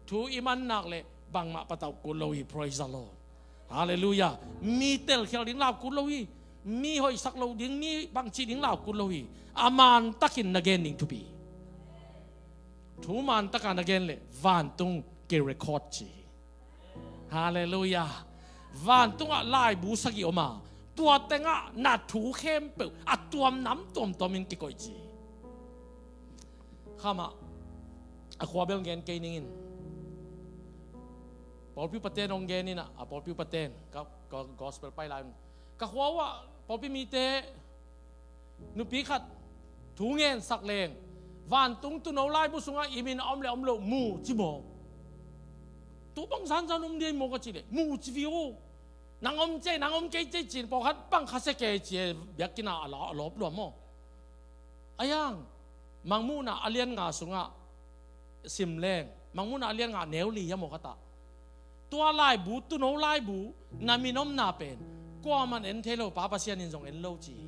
Thu i man nak leh bangmah patauh kul lo hi. Praise the Lord. Halleluiah. Mi telkhial ding lau kul lo hi. Mi hoihsak lo ding, mi bangci ding lau kul lo hi. A mantakin na gen ding thupi. Thu mantaka na gen leh vantung ke record ci hi. Halleluiah. Vantungah laibu sagih om a, tua tengah na thu khempeuh a tuamnam tuamtuamin kikoih ci. Khamah a khua bel gen kei ningin. Pawlpi paten hong gen in a, a pawlpi paten ka, ka gospel pai lai un. Ka khua uh ah pawlpi mite nupi khat thu ngensak leng, vantung tuuno laibu sungah i min a om le om loh mu ci maw? Tu bang zanzan om dia i maw ka cih leh mu ci viu. Nang om cei, nang om kei cei cin pawlkhat bang khasia kei ci e, biakinn ah a la, a lawp lua maw? A hiang Mangmuhna a lian nga sungah sim leng, Mangmuhna a lian nga neu li hiam aw khatah. Tua laibu, tuuno laibu, na min omna pen kuaman en thei lo, Pa Pasian in zong en lo ci hi.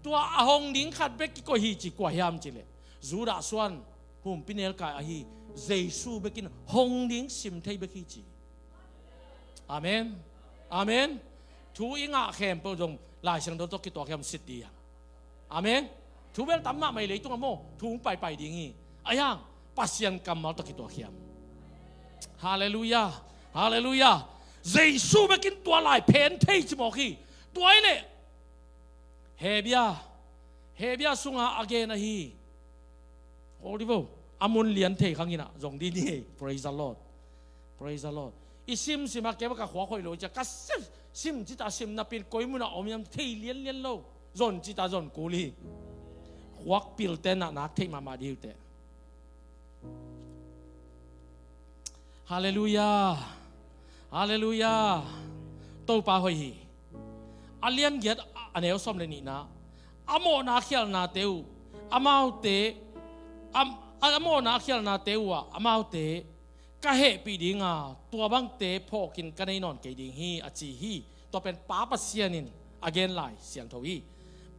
Tua a hong ding khat bek kikoih hi ci, kua hiam cih leh Judah suan humpinelkai ahi Jesu bekin hong ding sim thei bek hi ci. Amen. Amen. Thu i ngah khempeuh zong Lai Siangtho tawh kituak hiam sit ding hiam. Amen. Thu bel tam mahmah hi leitungah maw, thu hong paipai ding hi. A hiang Pasian kammal tawh kituak hiam. Halleluiah. Halleluiah. Jesu bekin tua lai phen thei ci mawk hi. Tua hi leh Hebia, Hebia sunga a gen ahi. Holy vo. A mun lian thei khang inah zong dih ni. Praise the Lord. Praise the Lord. I simsim a kei baka khuak hoih lo cia ka sim, sim cita sim napin koi munah om hiam thei lianlian lo. Zon cita zon kul hi. Khuak pilte nah nak theih mahmah dih uh teh. Halleluiah. Halleluiah. Topa hoih hi. A lian giat a neu sawm le nihna. A mawhna khialhnate uh amaute, a, a mawhna khialhnate uh ah amaute ka hehpih dinga tua bangte phawkin ka nei nawn kei ding hi a ci hi. Tua pen Pa Pasian in a gen Lai Siangtho hi.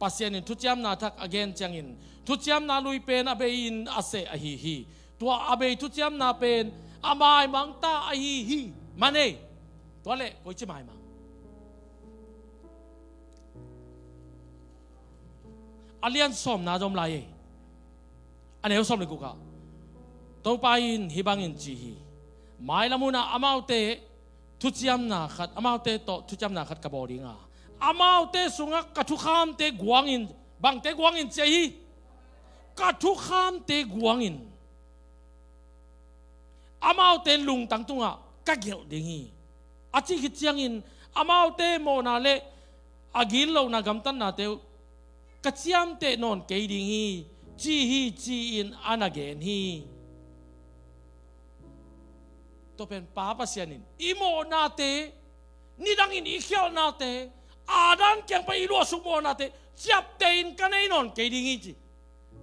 Pasian in thuciamna thak a gen ciangin thuciamna lui pen a bei in a seh ahi hi. Tua a bei thuciamna pen a maimangta ahi hi. Manei. Tua leh koici maimang? A lian sawmna zom lai ei. A neu sawm le gukah Topa in hih bangin ci hi. Mailam hunah amaute thuciamna khat, amaute tawh thuciamna khat ka bawl dinga, Amaute sungah ka thukhamte guangin, bangte guangin ci ahi hi. Ka thukhamte guangin amaute lungtang tungah ka gelh ding hi. A cih khit ciangin amaute mawhna le a gitlohna gamtatnate uh ka ciamteh nawn kei ding hi, ci hi, ci-in a na gen hi. Tua pen Pa Pasian in i mawhnate, nidangin i khialhnate, a dan kiang pan i luahsuk mawhnate ciapteh in ka nei nawn kei ding hi ci.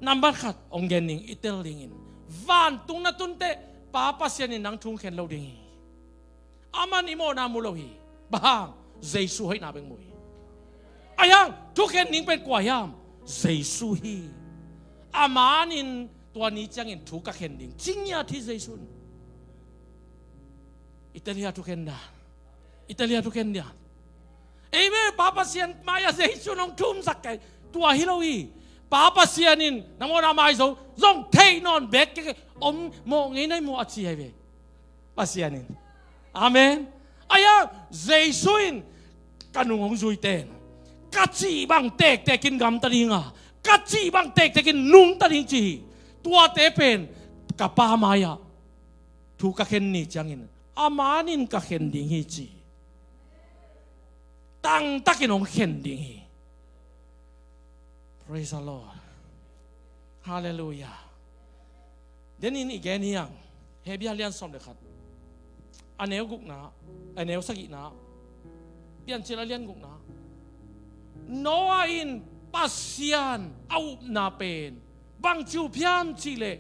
Nambat khat hong gen ning, i tel dingin, vantung na tunteh Pa Pasian in nang thu hong khen lo ding hi. Aman i mawhna mu lo hi. Bang hang? Jesu hoihna bek mu hi. Ahi hang thukhen ning pen kua hiam? Jesu hi. Aman in tua ni ciangin thu ka khen ding ci ngiat hi Jesu in. I tel hia thukhen dan? I tel hia thukhen dan? Amen. Pa Pasian mai-ah Jesu in hong thumsak kei, tua hi lo hi. Pa Pasian in na mawhna mai zo zong theih nawn bek kei, om mawh ngei nai maw a ci hi ve. Pasian in. Amen. Ahi hang Jesu in, ka nung hong zuite in ka cih bang tektek in gamta ding a, ka cih bang tektek in nungta ding ci hi. Tuate pen ka Pa mai-ah thu ka khen ni ciangin aman in ka khen ding hi ci. Tangtakin hong khen ding hi. Praise the Lord. Hallelujah. Denin i gen hi hang, Hebru a lian sawm le khat, a neu gukna, a neu sagihna, Piancil a lian gukna. Noah in Pasian a upna pen bangci up hiam cihleh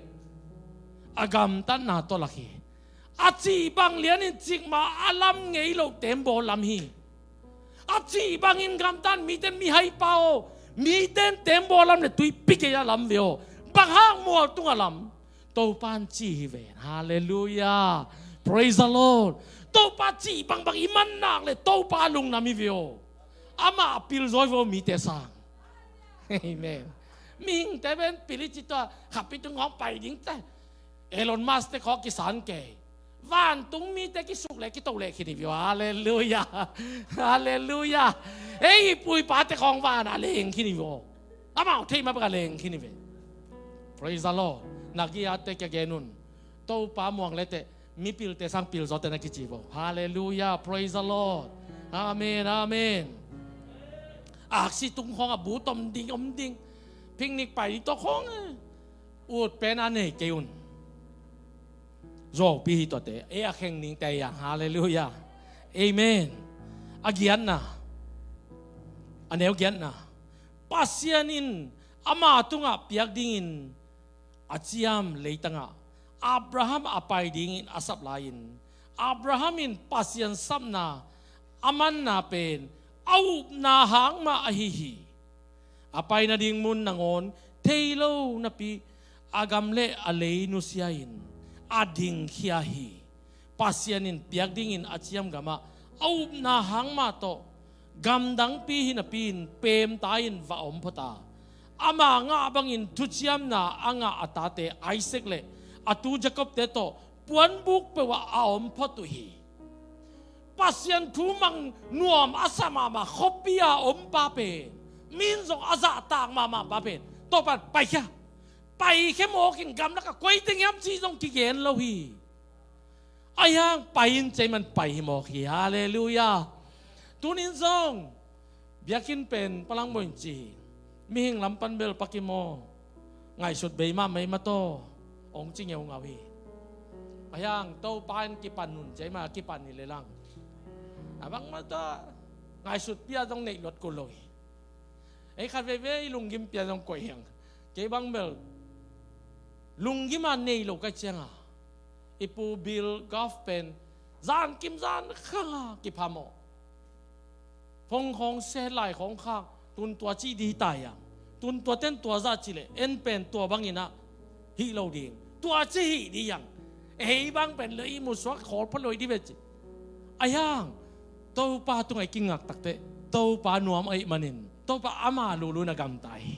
a gamtatna tawh lak hi. A cih bang lianin cikmah a lam ngei lo tembaw lam hi. A cih bangin gamtat, miten mihaipa aw, miten tembaw lam le tuipi gei-ah lam ve aw. Bang hang mual tungah lam? Topa in ci hi ve. Halleluiah. Praise the Lord. Topa cih bangbang i man nak le Topa lungnuam hi ve aw. Amah pilzaw hi ve aw, mite sang. Amen. Mihingte pen pil i ci tua, khapi tung hong pai ding te. Elon Musk te khawng kisan kei. Vantung mite kisuk le kito le khin hi ve aw. Halleluiah. Halleluiah. Ei, i pu i pate khawng van a leng khin hi ve aw. Amau thei ma bek a leng khin hi ve. Praise the Lord. Na gei-ate kia gen un. Topa muang le teh mipilte sang pilzawte na kici ve aw. Halleluiah. Praise the Lord. Amen. Amen. Aksi tung khawng a bu tom ding om ding. Picnic pai ding tawh khawng, eh, ut pen a nei kei un. Zuaupi hi tuate, ei a kheng ning tei a. Halleluiah. Amen. A giatna. A neu giatna. Pasian in ama tungah piak dingin a ciam leitangah Abraham a pai dingin a sap lai-in, Abraham in Pasian sapna a manna pen a upna hang mah ahi hi. A pai nading mun nangawn thei lo napi, a gam le a lei nusia-in a dingkhia hi. Pasian in piak dingin a ciam gamah a upna hang mah tawh gamdangpi hi napi-in pemta-in va om phot a, ama ngah bangin thuciamna a ngah a tate Isaac le a tu Jacob-te tawh puanbuk peuhah a om phot uh hi. Pasian thu mang nuam a sa mahmah khuapi-a om pa pen, mi in zong a zahtak mahmah pa pen, Topa in paikhia, paikhia mawk in, gamlakah koi teng hiam cih zong kigen lo hi. Ahi hang pai in ci-a i man pai hi mawk hi. Halleluiah. Tunin zong biakinn pen palangbawi in ci hi. Mihing lam pan bel pakim aw, ngaihsut bei mahmah ei mataw, hong ci ngeungau hi. Ahi hang Topa in kipan un ci-a i man a kipan hi leh lang, a bang mataw ngaihsut pia zong neih luat kul lo hi. Ei khat veivei lunggim pia zong koih hi hang. Kei bang bel lunggim a nei lo ka hih cianga, i pu Bill Goff pen zankim zankhanga kipham aw. Phone khawng se, lai khawng khak, tun tua cih ding hi ta hiam? Tun tuate in tua zah cih leh en pen tua bangin ah hih lo ding, tua cih hih ding hiam? Ei bang pen leh i musuak khawl pha lo hi ding ve ci. Ahi hang Topa tungah i kingak takteh Topa nuam ahih manin Topa ama lulu in a gamta hi.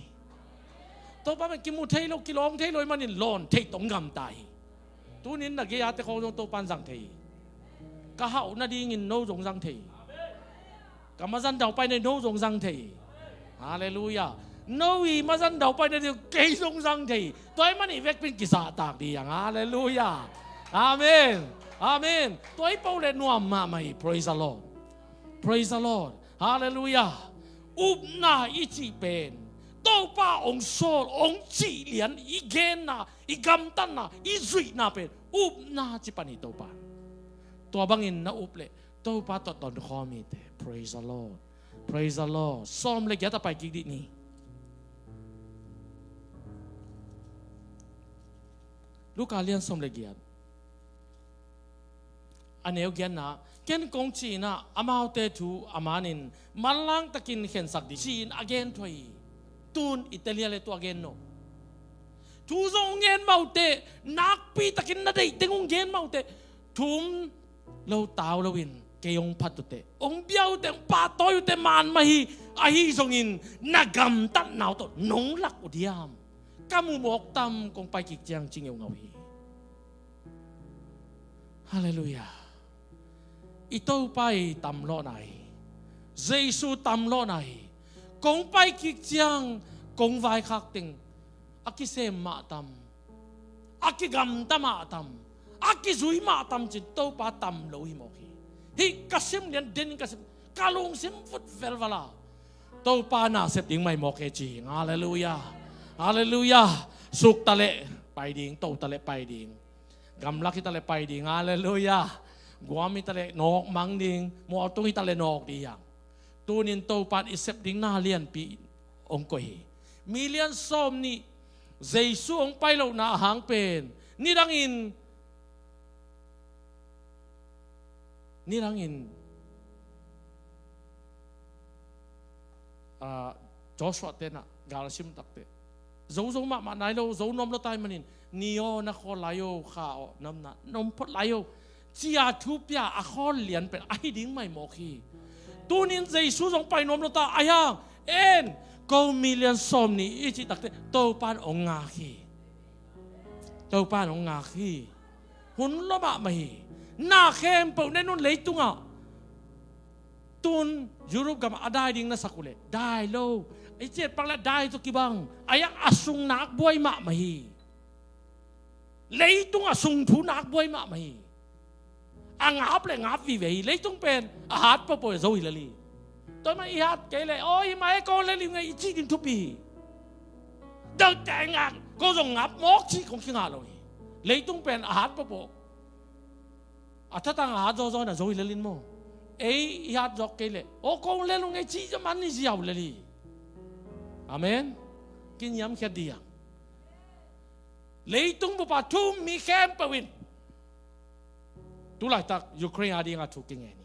Topa pen kimu thei lo, kilawng thei lo ahih manin lawn theih tawh gamta hi. Tunin na gei-ate khawng zong Topa in zang thei hi. Ka hauh nadingin no zong zang thei hi. Ka mazan daupai na no zong zang thei. Halleluiah. No i mazan daupai na kei zong zang thei. Tua ahih manin i vekpi in kizahtak ding. Halleluiah. Amen. Amen. Tua i pau le nuam mahmah hi. Praise the Lord. Praise the Lord. Halleluiah. Upna i cih pen Topa hong sawl, hong cih lian, i genna, i gamtatna, i zuihna pen upna ci pan hi Topa. Tua bangin na up leh Topa tawh tonkhawm hi te. Praise the Lord. Praise the Lord. Sawm le giat a pai kik dih ni. Luka lian sawm le giat, a neu giatna, ken kong cih in ah amaute thu a manin manlang takin khensak dih ci-in a gen thuah hi. Tun i tel hi a le tua gen no. Thu zong hong gen mah uh teh, nakpi takin na deih teng hong gen mah uh teh, thum lo tau loin kei hong phat uh teh, hong bia uh teh, hong pahtawi uh teh man mah hi. Ahi zongin na gamtatna uh tawh nong lak uh diam? Ka mu mawk tam, kong pai kik ciang ci ngeungau hi. Halleluiah. I Topa i tamlawhna hi. Jesu tamlawhna hi. Kong pai kik ciang, kong vaikhak teng a kisem mah tam, a kigamta mah tam, a kizui mah tam cin Topa tam lo hi mawk hi. Hih ka sim lian den in ka sim, ka lungsim vut velval a, Topa na sep ding mai mawk e ci. Halleluiah. Halleluiah. Suk ta leh pai ding, to ta leh pai ding. Gamlak hi ta leh pai ding. Halleluiah. Guam hi ta leh nawk mang ding. Mualtung hi ta leh nawk ding hi hang. Tunin Topa in i sep ding na lianpi hong koih hi. Mi lian sawm nih Jesu hong pai lohna a hang pen, nidangin, nidangin, ah, Joshua ten ah gal sim takteh, zo zo mahmah nai lo, zo nuam lo ta ahih manin, ni aw na khawl lai o, kha aw na om na, na om phot lai o, ci-a thu pia a khawl lian pen ahi ding mai mawk hi. Tunin Jesu zong pai nuam lo ta, ahi hang, en, ko mi lian sawm nih i cih takteh Topa in hong ngak hi. Topa in hong ngak hi. Hun lua mahmah hi. Na khempeuh ne un leitungah. Tun Europe gamah a dai ding na sak uh leh dai lo. I ciat pak leh dai tawh kibang. Ahi hang a sung nak buai mahmah hi. Leitung a sung thu nak buai mahmah hi. A ngap leh ngap vive hi. Leitung pen a hat pohpoh zo hi lel hi. Tua mah i hat kei leh, aw, hi mah e, ko lel hi ung ei, i cih ding thupi hi. Deuh teng ngak, ko zong ngap mawk cih kong kingah lo hi. Leitung pen a hat pohpoh, a thatang a hat zawzaw in a zo hi lel in maw. Ei i hat zawk kei leh, aw, ko lel ung ei cih zong man i ziau lel hi. Amen. Kiniamkhiat dih hang. Leitung bup a thu um mi khempeuh in tu laitak Ukraine a dingah thu kingen hi.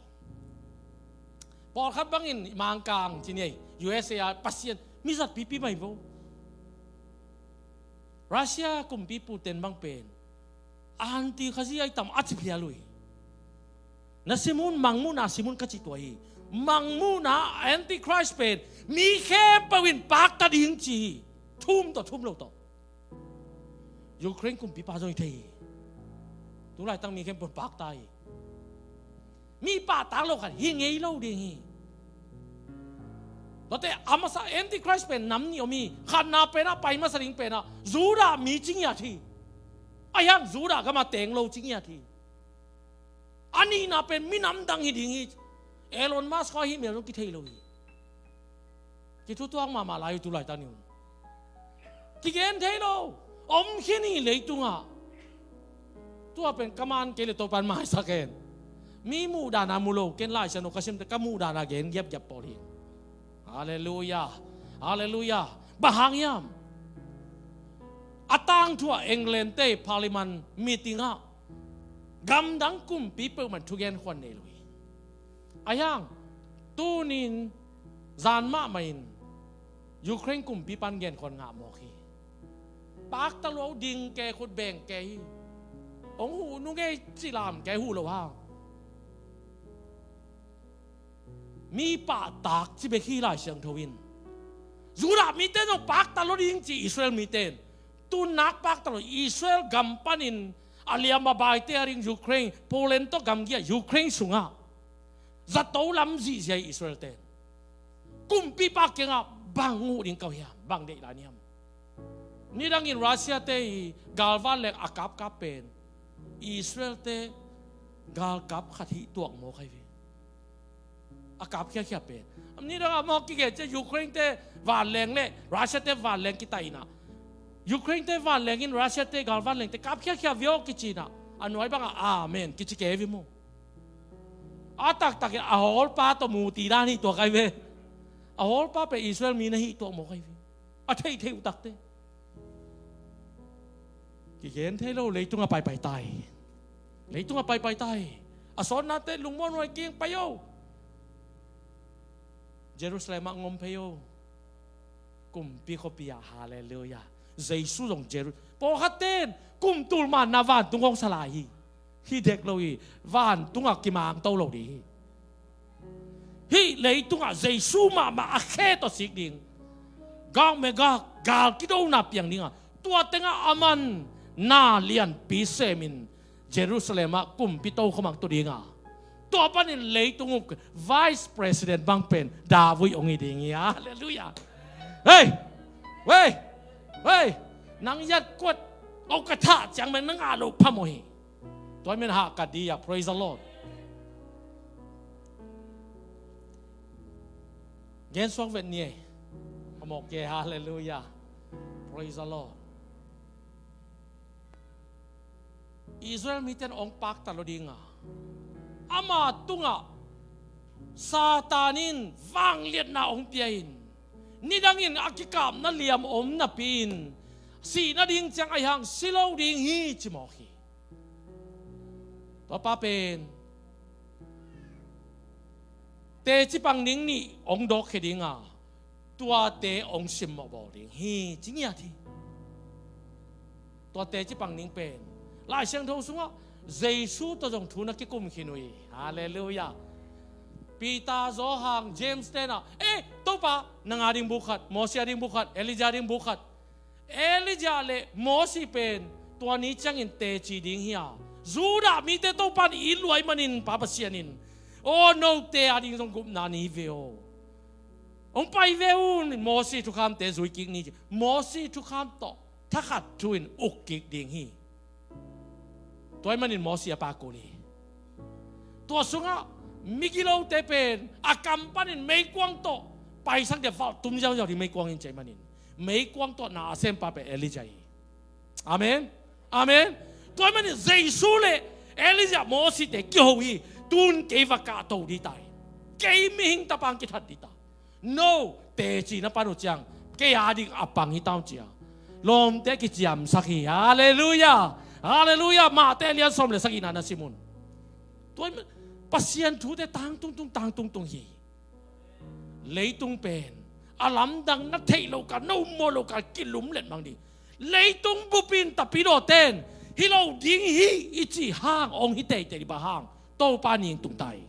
Pawlkhat bangin Mangkang ci ni ei, U S A a Pasian mi zatpipi mai vo. Russia kumpi Putin bang pen anti Khazih ahi tam a ci phial uh hi. Na sim un, Mangmuhna sim un ka cih tua hi. Mangmuhna Antichrist pen mi khempeuh in pakta ding ci hi. Thu um tawh thu um lo tawh. Ukraine kumpipa zong hi thei hi. Tu laitak mi khempeuh in pakta hi. Mi pahtak lo khat hi ngei lo ding hi. Tuate a masa Antichrist pen nam nih om hi. Khatna pen a pai masa ding pen a Judah mi ci ngiat hi. Ahi hang Judah gam a teng lo ci ngiat hi. A nihna pen minam dang hi ding hi. Elon Musk kha hi mel zong kithei lo hi. Kithutuak mahmah lai uh tu laitak ni un. Kigen thei lo. Om khin hi leitungah. Tua pen ka man kei le Topa'n maisak hen. Mi muhdana mu lo, ken Lai Siangtho ka simte ka muhdana gen giapgiap pawl hi. Halleluiah. Halleluiah. Bang hang hiam? A tangthu ah England te Parliament meeting ah gamdang kumpi peuhmah in thugen khuan nei lo hi. Ahi hang, tunin zan mahmah in Ukraine kumpipa'n genkhuan ngah mawk hi. Pakta lua uh ding ke, khut beng ke hi. Hong huh nung ei ci lam ke, huh lo hang. Mi pahtak ci bek hi Lai Siangtho in. Judah mite zong pakta lua ding ci Israel mite in. Tun nak pakta lua, Israel gam panin a liam a baite a ding Ukraine, Poland tawh gamgi a Ukraine sungah zato lam zihziah hi Israel te. Kumpipa kiangah bang uh ding ka uh hiam? Bang deih lai ni hiam? Nidangin Russia te i galvan leng a kapkap pen Israel te galkap khat hih tuak mawk ahi ve. A kap khiakhia pen. Nidang a mawk kigen ciah Ukraine te vanleng le Russia te vanleng kitaina. Ukraine te vanleng in Russia te galvan leng te kap khiakhia vio kicina. A nuai bangah amen kici kei vi mu. A taktakin a hawlpa tawh muti dan hih tuak ahi ve. A hawlpa pen Israel mi na hih tuak mawk ahi ve. A theihtheih uh takte. Kigen thei lo, leitung a paipai tai. Leitung a paipai tai. A sawnnate lungmuan huai king pai o. Jerusalem ah ngom phei o. Kumpi khuapi ah, halleluiah. Jesu zong Jeru-, pawlkhat ten kum tul manna vantung hong sa lai hi. Hi dek lo hi. Vantungah kimangto lo ding hi. Hih leitungah Jesu mahmah a khe tawh sik ding. Gak me gak, gal kidona piang dingah tua tengah a man na lianpi semin Jerusalem ah kumpi tokhom ah tu dingah tua panin leitung uh vice president bang pen David hong hi ding hi. Halleluiah. Hei! Hei! Hei! Nang yat kuat au ka thah ciang men nang a lo phamawh hi. Tua men hah ka di a, praise the Lord. Gen suak vet ni ei. Phamawh ke, halleluiah. Praise the Lord. Israel mite in hong pakta lo dinga ama tungah Satan in vangliatna hong pia in nidangin a kikapna liam om napi-in sihna ding ciang ahi hang si lo ding hi ci mawk hi. Tua pa pen teci pang ning nih hong dawkkhia dinga tuate hong simmawh bawl ding hi ci ngiat hi. Tua teci pang ning pen Lai Siangtho sungah Jesu tawh zong thu na kikum khin uh hi. Halleluiah. Peter, Johan, James tenah, eh, Topa, nang a ding buk khat, Mosi a ding buk khat, Elijah a ding buk khat. Elijah le Mosi pen tua ni ciangin teci ding hi a, Judah mite Topa in it luai manin Pa Pasian in, aw, note a ding zong gupna ni hi ve aw. Hong pai ve un, Mosi thukhamte zui kik ni ci. Mosi thukham tawh thakhat thu in uk kik ding hi. Tua ahih manin Mosi a pakul hi. Tua sungah migilote pen a kam panin meikuang tawh paisak dia valh tum ziauziau ding meikuang in ci ahih manin meikuang tawh na a sempa pen Elijah hi. Amen. Amen. Tua ahih manin Jesu le Elijah, Mosite kiho hi. Tun kei va kahto dita hi. Kei mihing tapa hong kithat dita. No, teci na pan uh ciang kei a ding a pang hi ta un ci a lawmte kiciamsak hi. Halleluiah. Halleluiah. Mate a lian sawm le sagihna na sim un. Tua ahih manin Pasian thute tangtungtung tangtungtung hi. Leitung pen a lamdang na theih lo kal, na ummawh lo kal kilum letmang ding. Leitung bup in tapidawte in hi lo ding hi i cih hang hong hi teitei ding bang hang Topa ning tung ta hi.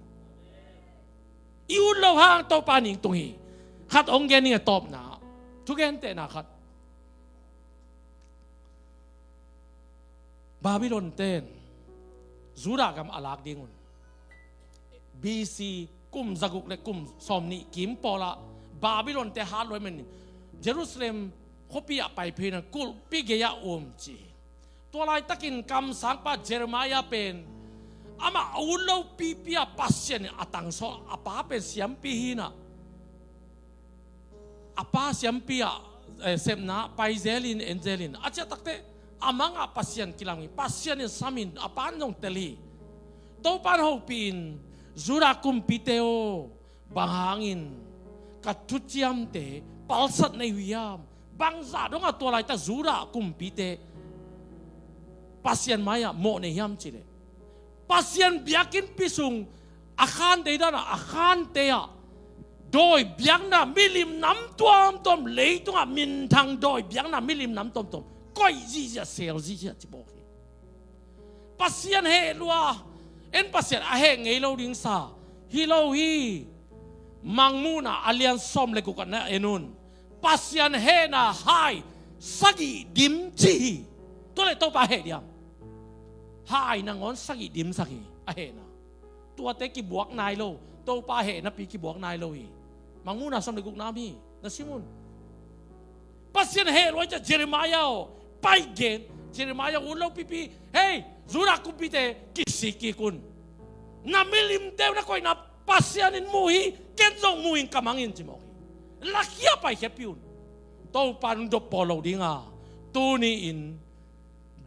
I ut loh hang Topa ning tung hi. Khat hong gen ning a tawpna, thugentehna khat. Babylon ten Judah gam a lak ding un. B C kum zaguk le kum sawmnih kim pawlah Babylon te hat luai manin Jerusalem khuapi ah pai phei in kulhpi gei-ah um ci hi. Tua laitakin kamsangpa Jeremiah pen amah a ut lo pipi ah Pasian in a tangsawl a pa pen siampi hi in ah a pa siampi ah, eh, sepna pai zel in en zel in a ciah takte a mangah Pasian kilam hi. Pasian in sam in a pa in zong tel hi. Topa in hopih in Judah kumpite aw, bang hangin ka thuciamte palsat na hi uh hiam? Bangzah dongah tua laitak Judah kumpite Pasian mai-ah mawh na hi hiam cih leh Pasian biakinnpi sung a khante hi dan ah a khante ah dawi biakna milim nam tuamtuam, leitungah minthang dawi biakna milim nam tuamtuam koih zihziah, sel zihziah ci bawk hi. Pasian heh lua, en Pasian a heh ngei lo ding sa hi lo hi. Mangmuhna a lian sawm le guk ah na en un. Pasian hehna hai sagih dim ci hi. Tua leh Topa heh diam? Hai nangawn sagih dimsak hi a hehna. Tuate kibuak nai lo, Topa hehnapi kibuak nai lo hi. Mangmuhna sawm le gukna mi na sim un. Pasian heh lua ciang Jeremiah aw pai gen. Jeremiah ut lo pipi, hei, Judah kumpite kisik kik un. Na milimte uh na koihna Pasian in mu hi, ken zong mu ing, ka mang in ci mawk hi. Lakhia paikhiatpih un. Topa nong dop pawl lo dinga tuni-in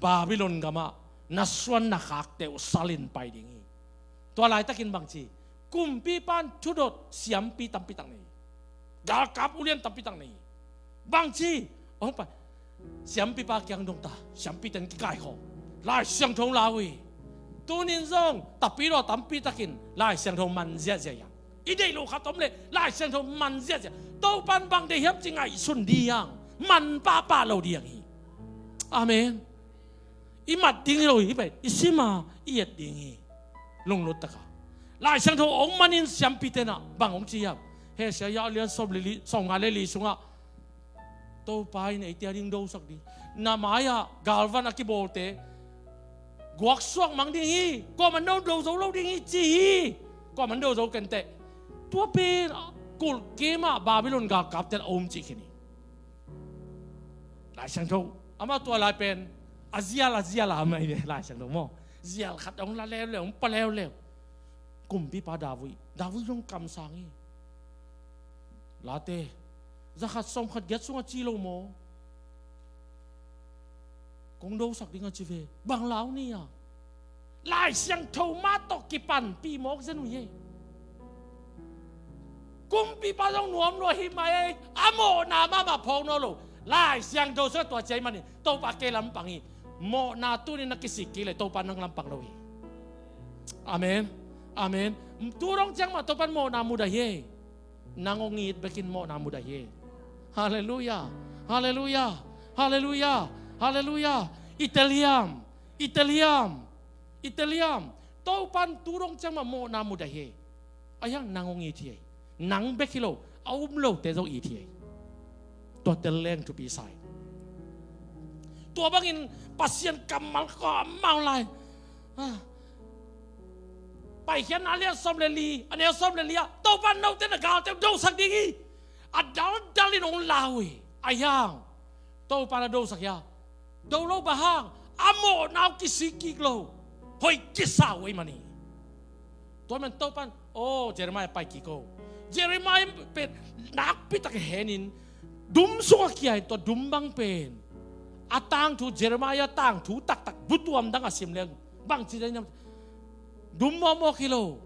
Babylon gamah na suan na khakte uh salin pai ding hi. Tua laitakin bangci, kumpipa in thudot siampi tampitak nei hi. Galkap ulian tampitak nei hi. Bangci, hong pai, siampipa kiang dong ta, siampite in kikaikhawm. Lai Siangtho hong lau hi. Tunin zong tapidaw tampitakin Lai Siangtho man ziahziah hi hang. I deih loh khat om leh Lai Siangtho man ziahziah. Topa in bang deih hiam ci ngaihsun ding hi hang. Man pahpah lo ding hi. Amen. I mat ding hi lo hi pen, i sim a i et ding hi. Lunglut taka Lai Siangtho hong manin siampite in ah bang hong ci hiam? Isaiah a lian sawm le li, sawmnga le li sungah Topa in eite a ding dosak ding, na mai-ah galvan a kibawlte guaksuak mang ding hi. Kuamah in do zo lo ding hi ci hi. Kuamah in do zo kenteh. Tua pen kulh kim ah Babylon galkapte in a um cih khin hi. Lai Siangtho, amah tua lai pen a zial a zial a mah hi ve, Lai Siangtho maw. Zial khat hong la leuleu, hong pa leuleu. Kumpipa David, David zong kamsang hi. Late zakhat sawmkhat giat sungah ci lo maw? Kong dosak ding a ci ve. Bang lau ni a? Lai Siangtho mah tawh kipanpih mawk zen uh hi. Kumpipa zong nuam lua hi mai, a mawhna mahmah phawk nawn lo. Lai Siangtho sungah tua ci ahih manin Topa kei lampang hi. Mawhna tunin na kisik kik leh Topa nang lampang lo hi. Amen. Amen. Tu dong ciang mah Topa in mawhna mudah hi. Nang hong it bekin mawhna mudah hi. Halleluiah. Halleluiah. Halleluiah. Halleluiah. I tel hiam? I tel hiam? I tel hiam? Topa in tu dong ciang mah mawhna mudah hi. Ahi hang nang hong it hi. Nang bek hi lo, a um lote zong it hi. Tua tel leng thupi sa hi. Tua bangin Pasian kammal kawm mah lai. Ah. Paikhiatna a lian sawm le li, a neu sawm le li ah, Topa in note na galte uh dosak ding hi. A daldal in hong lau hi. Ahi hang Topa in a dosak hi a, do lo bang hang, a mawhna uh kisik kik lo. Hoih kisa uh ahih manin. Tua man Topa in, aw, Jeremiah pai kik o. Jeremiah pen nakpi tak henin dum sungah kia in, tua dum bang pen a tangthu, Jeremiah tangthu taktak butuam dang a sim leng bangci dan hiam? Dum mawkmawk hi lo,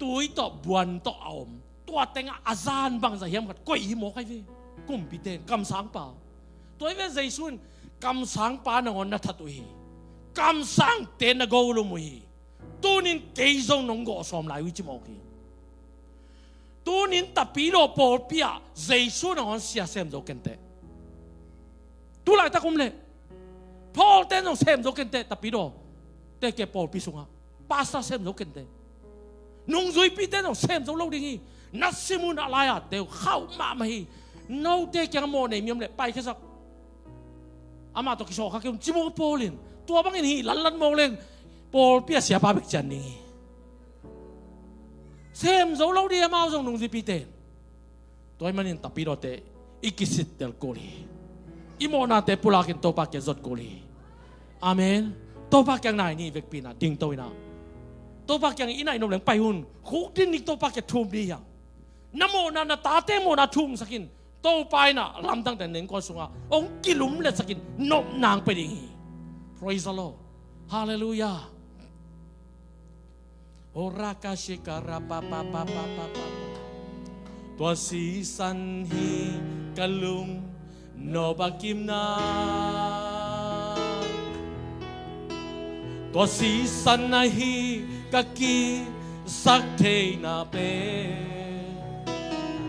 tui tawh buan tawh a om. Tua tengah a zan bangzah hiam khat koih hi mawk ahi ve. Kumpite in, kamsangpa. Tua hi ve, Jesu in kamsangpa nangawn na that uh hi. Kamsangte na golum uh hi. Tunin kei zong nong gawh sawm lai uh hi ci mawk hi. Tunin tapidaw pawlpi ah Jesu nangawn sia sem zo kenteh. Tu laitak um leh Paul ten zong sem zo kenteh, tapidaw te ke pawlpi sungah pastor sem zo kenteh. Nungzuipite zong sem zo lo ding hi. Na sim un, a lai-a teu khauh mahmah hi. Note kiang mawh nei mi om leh paikhia sak. Amah tawh kisawh kha kei un ci mawk Paul in. Tua bangin hih lanlan mawk leng pawlpi ah siapa bek cian ding hi. Sem zo lo ding hi amau zong, nungzuipite in. Tua ahih manin tapidawte i kisittel kul hi. I mawhnate pulakin Topa kiang zot kul hi. Amen. Topa kiang nai ni, vekpi in ah dingto in ah. Topa kiang i nai nop leng pai un. Khukdin ni, Topa kiang thum ni hiang. Na mawhna, na tate mawhna thumsak in. Topa in ah lamdangte nengkuan sungah hong kilumletsak in, nopna hong pia ding hi. Praise the Lord. Hallelujah. Tua sisan hi ka lung nop a kimna. Tua sisan ahi ka kisak theihna pen.